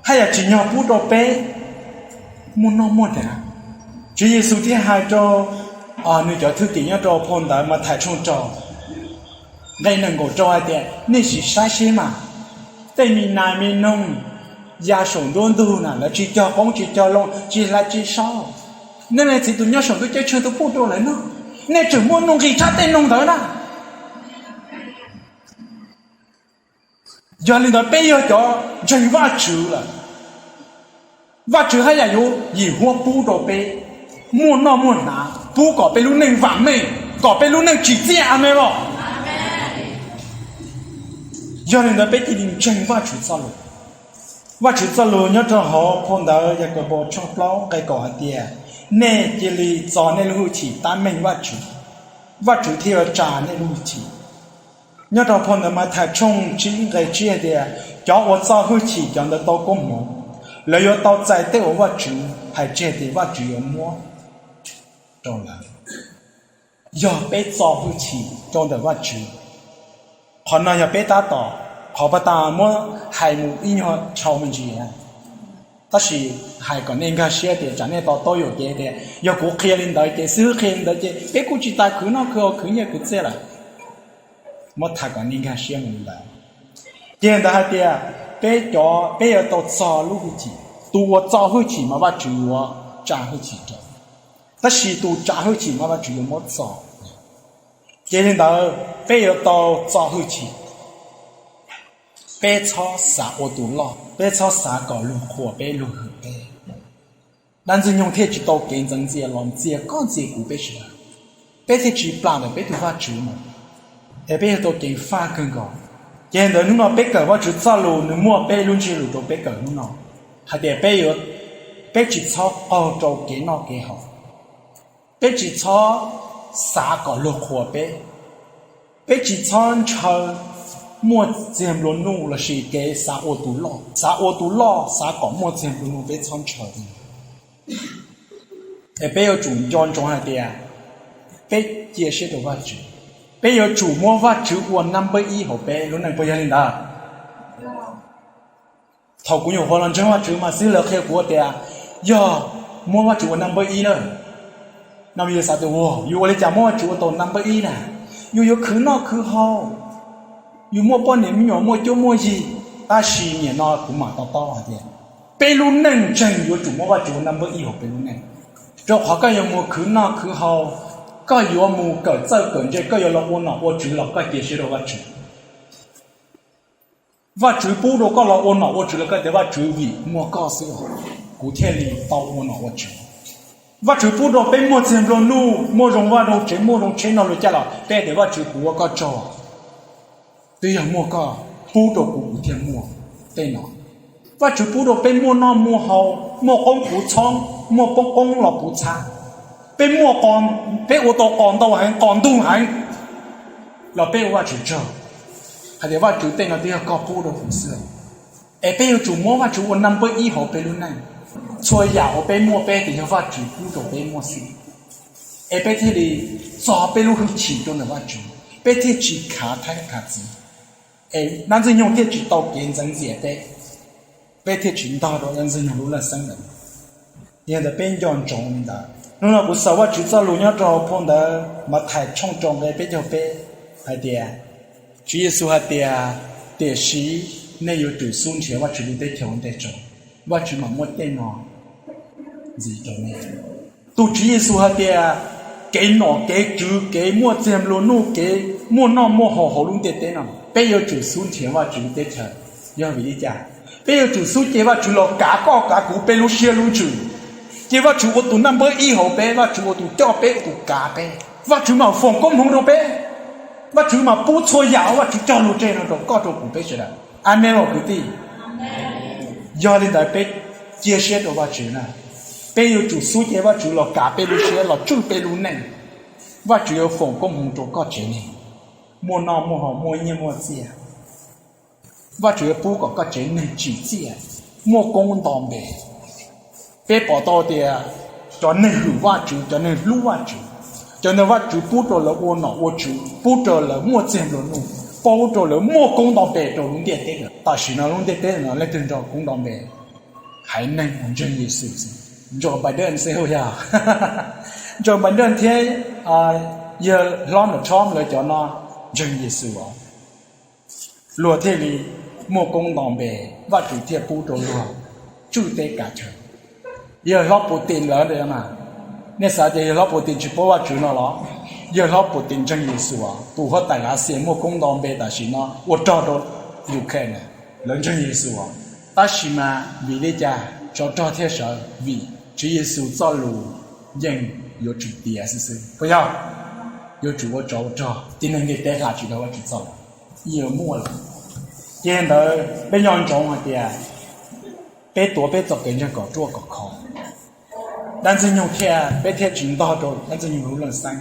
haj yam tsim nyog pub rau peb muaj noj muaj hnav. Tswv Yexus thiaj hais rau nws cov thwj tim nyob rau phau ntawv Mathais tshooj rau nqe nees nkaum rau hais tias, nej sim saib seb mas, tej me nas me noog ya saum nruab ntug na, lawv tsis cog qoob tsis cog loo, tsis hlais tsis so. Nej leej Txiv tus nyob saum ntuj ceeb tsheej twb pub rau lawv noj, nej tseem muaj nuj nqis tshaj tej noog ntawd na. Yog li ntawd peb yog cov ntseeg Vajtswv lawm, Vajtswv haj yam yuav yim huab pub rau peb muaj noj muaj hnav, pub kom peb lub neej vam meej, kom peb lub neej tsim txiaj, amees los? Yog li ntawd peb cia li ntseeg Vajtswv txoj lus. Vajtswv txoj lus nyob rau hauv phau ntawv Yakaunpaus tshooj plaub nqe kaum hais tias, nej cia li txo nej lub hwj chim tab meeg Vajtswv, Vajtswv thiaj yuav tsa nej lub hwj chim. Nyob rau phau ntawv Mathais tshooj tsib nqe tsib hais tias, cov uas txo hwj chim cov ntawd tau koob hmoov, lawv yuav tau txais tej uas Vajtswv hais tseg tias Vajtswv yuav muab rau lawv. Yog peb txo hwj chim rau ntawm Vajtswv, qhov no yog peb tab tom, qhov pas tas muab hais mus ib nyuag tshau me ntsis, tab sis hais kom nej nkag siab tias tsam nej to taub yuam kev tias yog kuv qhia li ntawd ces xib hwb qhia li ntawd ces peb kuj tsis tas khwv noj khwv haus khwv nyiaj khwv txiaj lawm. Muab tham kom nej nkag siab mus li ntawd. Ces ntawd hais tias peb cov, peb yuav tau txo lub hwj chim. Tus uas txo hwj chim mas Vajtswv yuav tsa hwj chim rau, tab sis tus tsa hwj chim mas Vajtswv yuav muab txo. Ces li ntawd peb yuav tau txo hwj chim. Peb txhob xav ua tus loj, peb txhob xav kom luag qhuas peb luag hwm peb. Dab Ntxwg Nyoog thiaj tsis tau kev ntxeev ntxias los ntxias koj ntxias kuv peb sawv daws, peb thiaj tsis plam ntawm peb tus Vajtswv mus, es peb yuav tau ceev faj kawg nkaus. Ces ntawd hnub no peb kawm Vajtswv txoj lus, nws muaj peb lub ntsiab lus rau peb kawm hnub no, hais tias peb yuav Peb tsis txhob qaug rau kev noj kev haus. Peb tsis txhob xav kom luag qhuas peb. Peb tsis txhob ntshaw muaj txiag nplua nuj lossis kev xav ua tus loj, xav ua tus loj, xav kom muaj txiag nplua nuj, peb txhob ntshaw. Es peb yuav tsum nco ntsoov hais tias peb cia siab rau Vajtswv. Peb yuav tsum muab Vajtswv ua naj npawb ib hauv peb lub neej, puas yog li ntawd? Thaum kuv nyuam qhuav los ntseeg Vajtswv mas xib hwb lawv qhia kuv tias yog muab Vajtswv ua naj npawb ib na. No yus xav tias, yus ua li cas muab Vajtswv ua tau naj npawb ib na? Yus yuav khwv noj khwv haus, yus muaj poj niam me nyuam, muaj cuab muaj yig. Tab sis nim no kuv mam to taub hais tias peb lub neej ntseeg yuav tsum muab Vajtswv ua naj npawb ib hauv peb lub neej, rau qhov koj yuav mus khwv noj khwv haus, koj yuav mus kawm txawj kawm ntse, koj yuav los ua nom ua tswv los koj cia siab rau Vajtswv. Vajtswv pub rau koj los ua nom ua tswv los koj tias, Vajtswv, vim muaj koj xwb kuv thiaj li tau ua nom ua tswv. Vajtswv pub rau peb muaj txiag nplua nuj, muaj zoo vaj zoo tsev, muaj zoo tsheb noj luag caj los peb tias, Vajtswv, kuv ua koj tsaug, twb yog muaj koj pub rau kuv kuv thiaj muaj tej no. Vajtswv pub rau peb muaj noj muaj haus, muaj qoob puv txhoob, muaj poob qoob los puv txhab. Peb muaj, peb ua tau qos ntau heev, qos ntug heev, los peb ua Vajtswv tsaug hais tias, Vajtswv, tej no twb yog koj pub rau kuv xwb. Es peb yuav tsum muab Vajtswv ua naj npawb ib hauv peb lub neej. Txhua yam uas peb muaj peb tias yog Vajtswv pub rau peb muaj xwb, es peb thiaj li txo peb lub hwj chim rau ntawm Vajtswv, peb thiaj tsis khav thaib khav txiv. Es dab Ntxwg Nyoog thiaj tsis tau kev ntxeev ntxias peb, peb thiaj tsis ntog rau dab Ntxwg Nyoog lub laj xeeb ntawd. Yog li ntawd peb nco ntsoov li ntawd. Hnub no kuv xaus Vajtswv txoj lus nyob rau hauv phau ntawv Mathais tshooj rau nqe peb caug peb hais tias, Tswv Yexus hais tias, tiam sis nej yuav tsum xub nrhiav Vajtswv lub teb chaws ua ntej tso, Vajtswv mam muab tej no ntxiv rau nej. Tus Tswv Yexus hais tias kev nom kev tswv, kev muaj txiag nplua nuj, kev muaj noj muaj haus hauv lub ntiaj teb no, peb yuav tsum xub nrhiav Vajtswv lub teb chaws. Yog vim li cas? Peb yuav tsum xub cia Vajtswv los kav koj kav kuv peb lub siab lub ntsws. Cia Vajtswv ua tus naj npawb ib hauv peb, Vajtswv ua tus coj peb, ua tus kav peb. Vajtswv mam foom koob hmoov rau peb. Vajtswv mam pub txhua yam uas Vajtswv cog lus tseg no rau koj rau kuv peb sawv daws. Amees los kwv tij? Yog li ntawd peb cia siab rau Vajtswv na. Peb yuav tsum xub cia Vajtswv los kav peb lub siab, los tswj peb lub neej. Vajtswv yuav foom koob hmoov rau koj tsev neeg, muaj noj muaj haus, muaj nyiaj muaj txiaj. Vajtswv yuav pub kom koj tsev neeg tsim txiaj, muaj koob nto npe. Peb pom tau tias cov neeg hwm Vajtswv, cov neeg hlub Vajtswv, cov neeg Vajtswv pub rau lawv ua nom ua tswv, pub rau lawv muaj txiag nplua nuj, pub rau lawv muaj koob nto npe rau lub ntiaj teb no. Tam sim no lub ntiaj teb no leej twg nrog koob nto npe? Haiv neeg ntseeg Yexus xwb. Joe Biden xwb yog, Joe Biden thiab yawg hlob Donald Trump lawv cov no ntseeg Yexus os. Luag thiaj li muaj koob nto npe, Vajtswv thiaj pub rau luag tswj teb kav chaw. Yawg hlob Putin lawv, nej xav tias yawg hlob Putin tsis paub Vajtswv no los? Yawg hlob Putin ntseeg Yexus os. Tus huab tais Lav Xias muaj koob nto npe tam sim no ua rog rau Ukraine, lawv ntseeg Yexus os. Tab sis mas vim li cas tsov rog thiaj sawv? Vim Tswv Yexus txoj lus yeej yuav tsum tiav xwb xwb, puas yog? Yuav tsum ua tsov ua rog, tib neeg ntiaj teb hla tsis tau Vajtswv txoj lus, yeej yuav muaj lawm. Ces ntawd peb nco ntsoov hais tias peb tuav peb txoj kev ntseeg kom ruaj kom khov, dab Ntxwg Nyoog thiaj, peb thiaj tsis ntog rau dab Ntxwg Nyoog lub leej xeeb.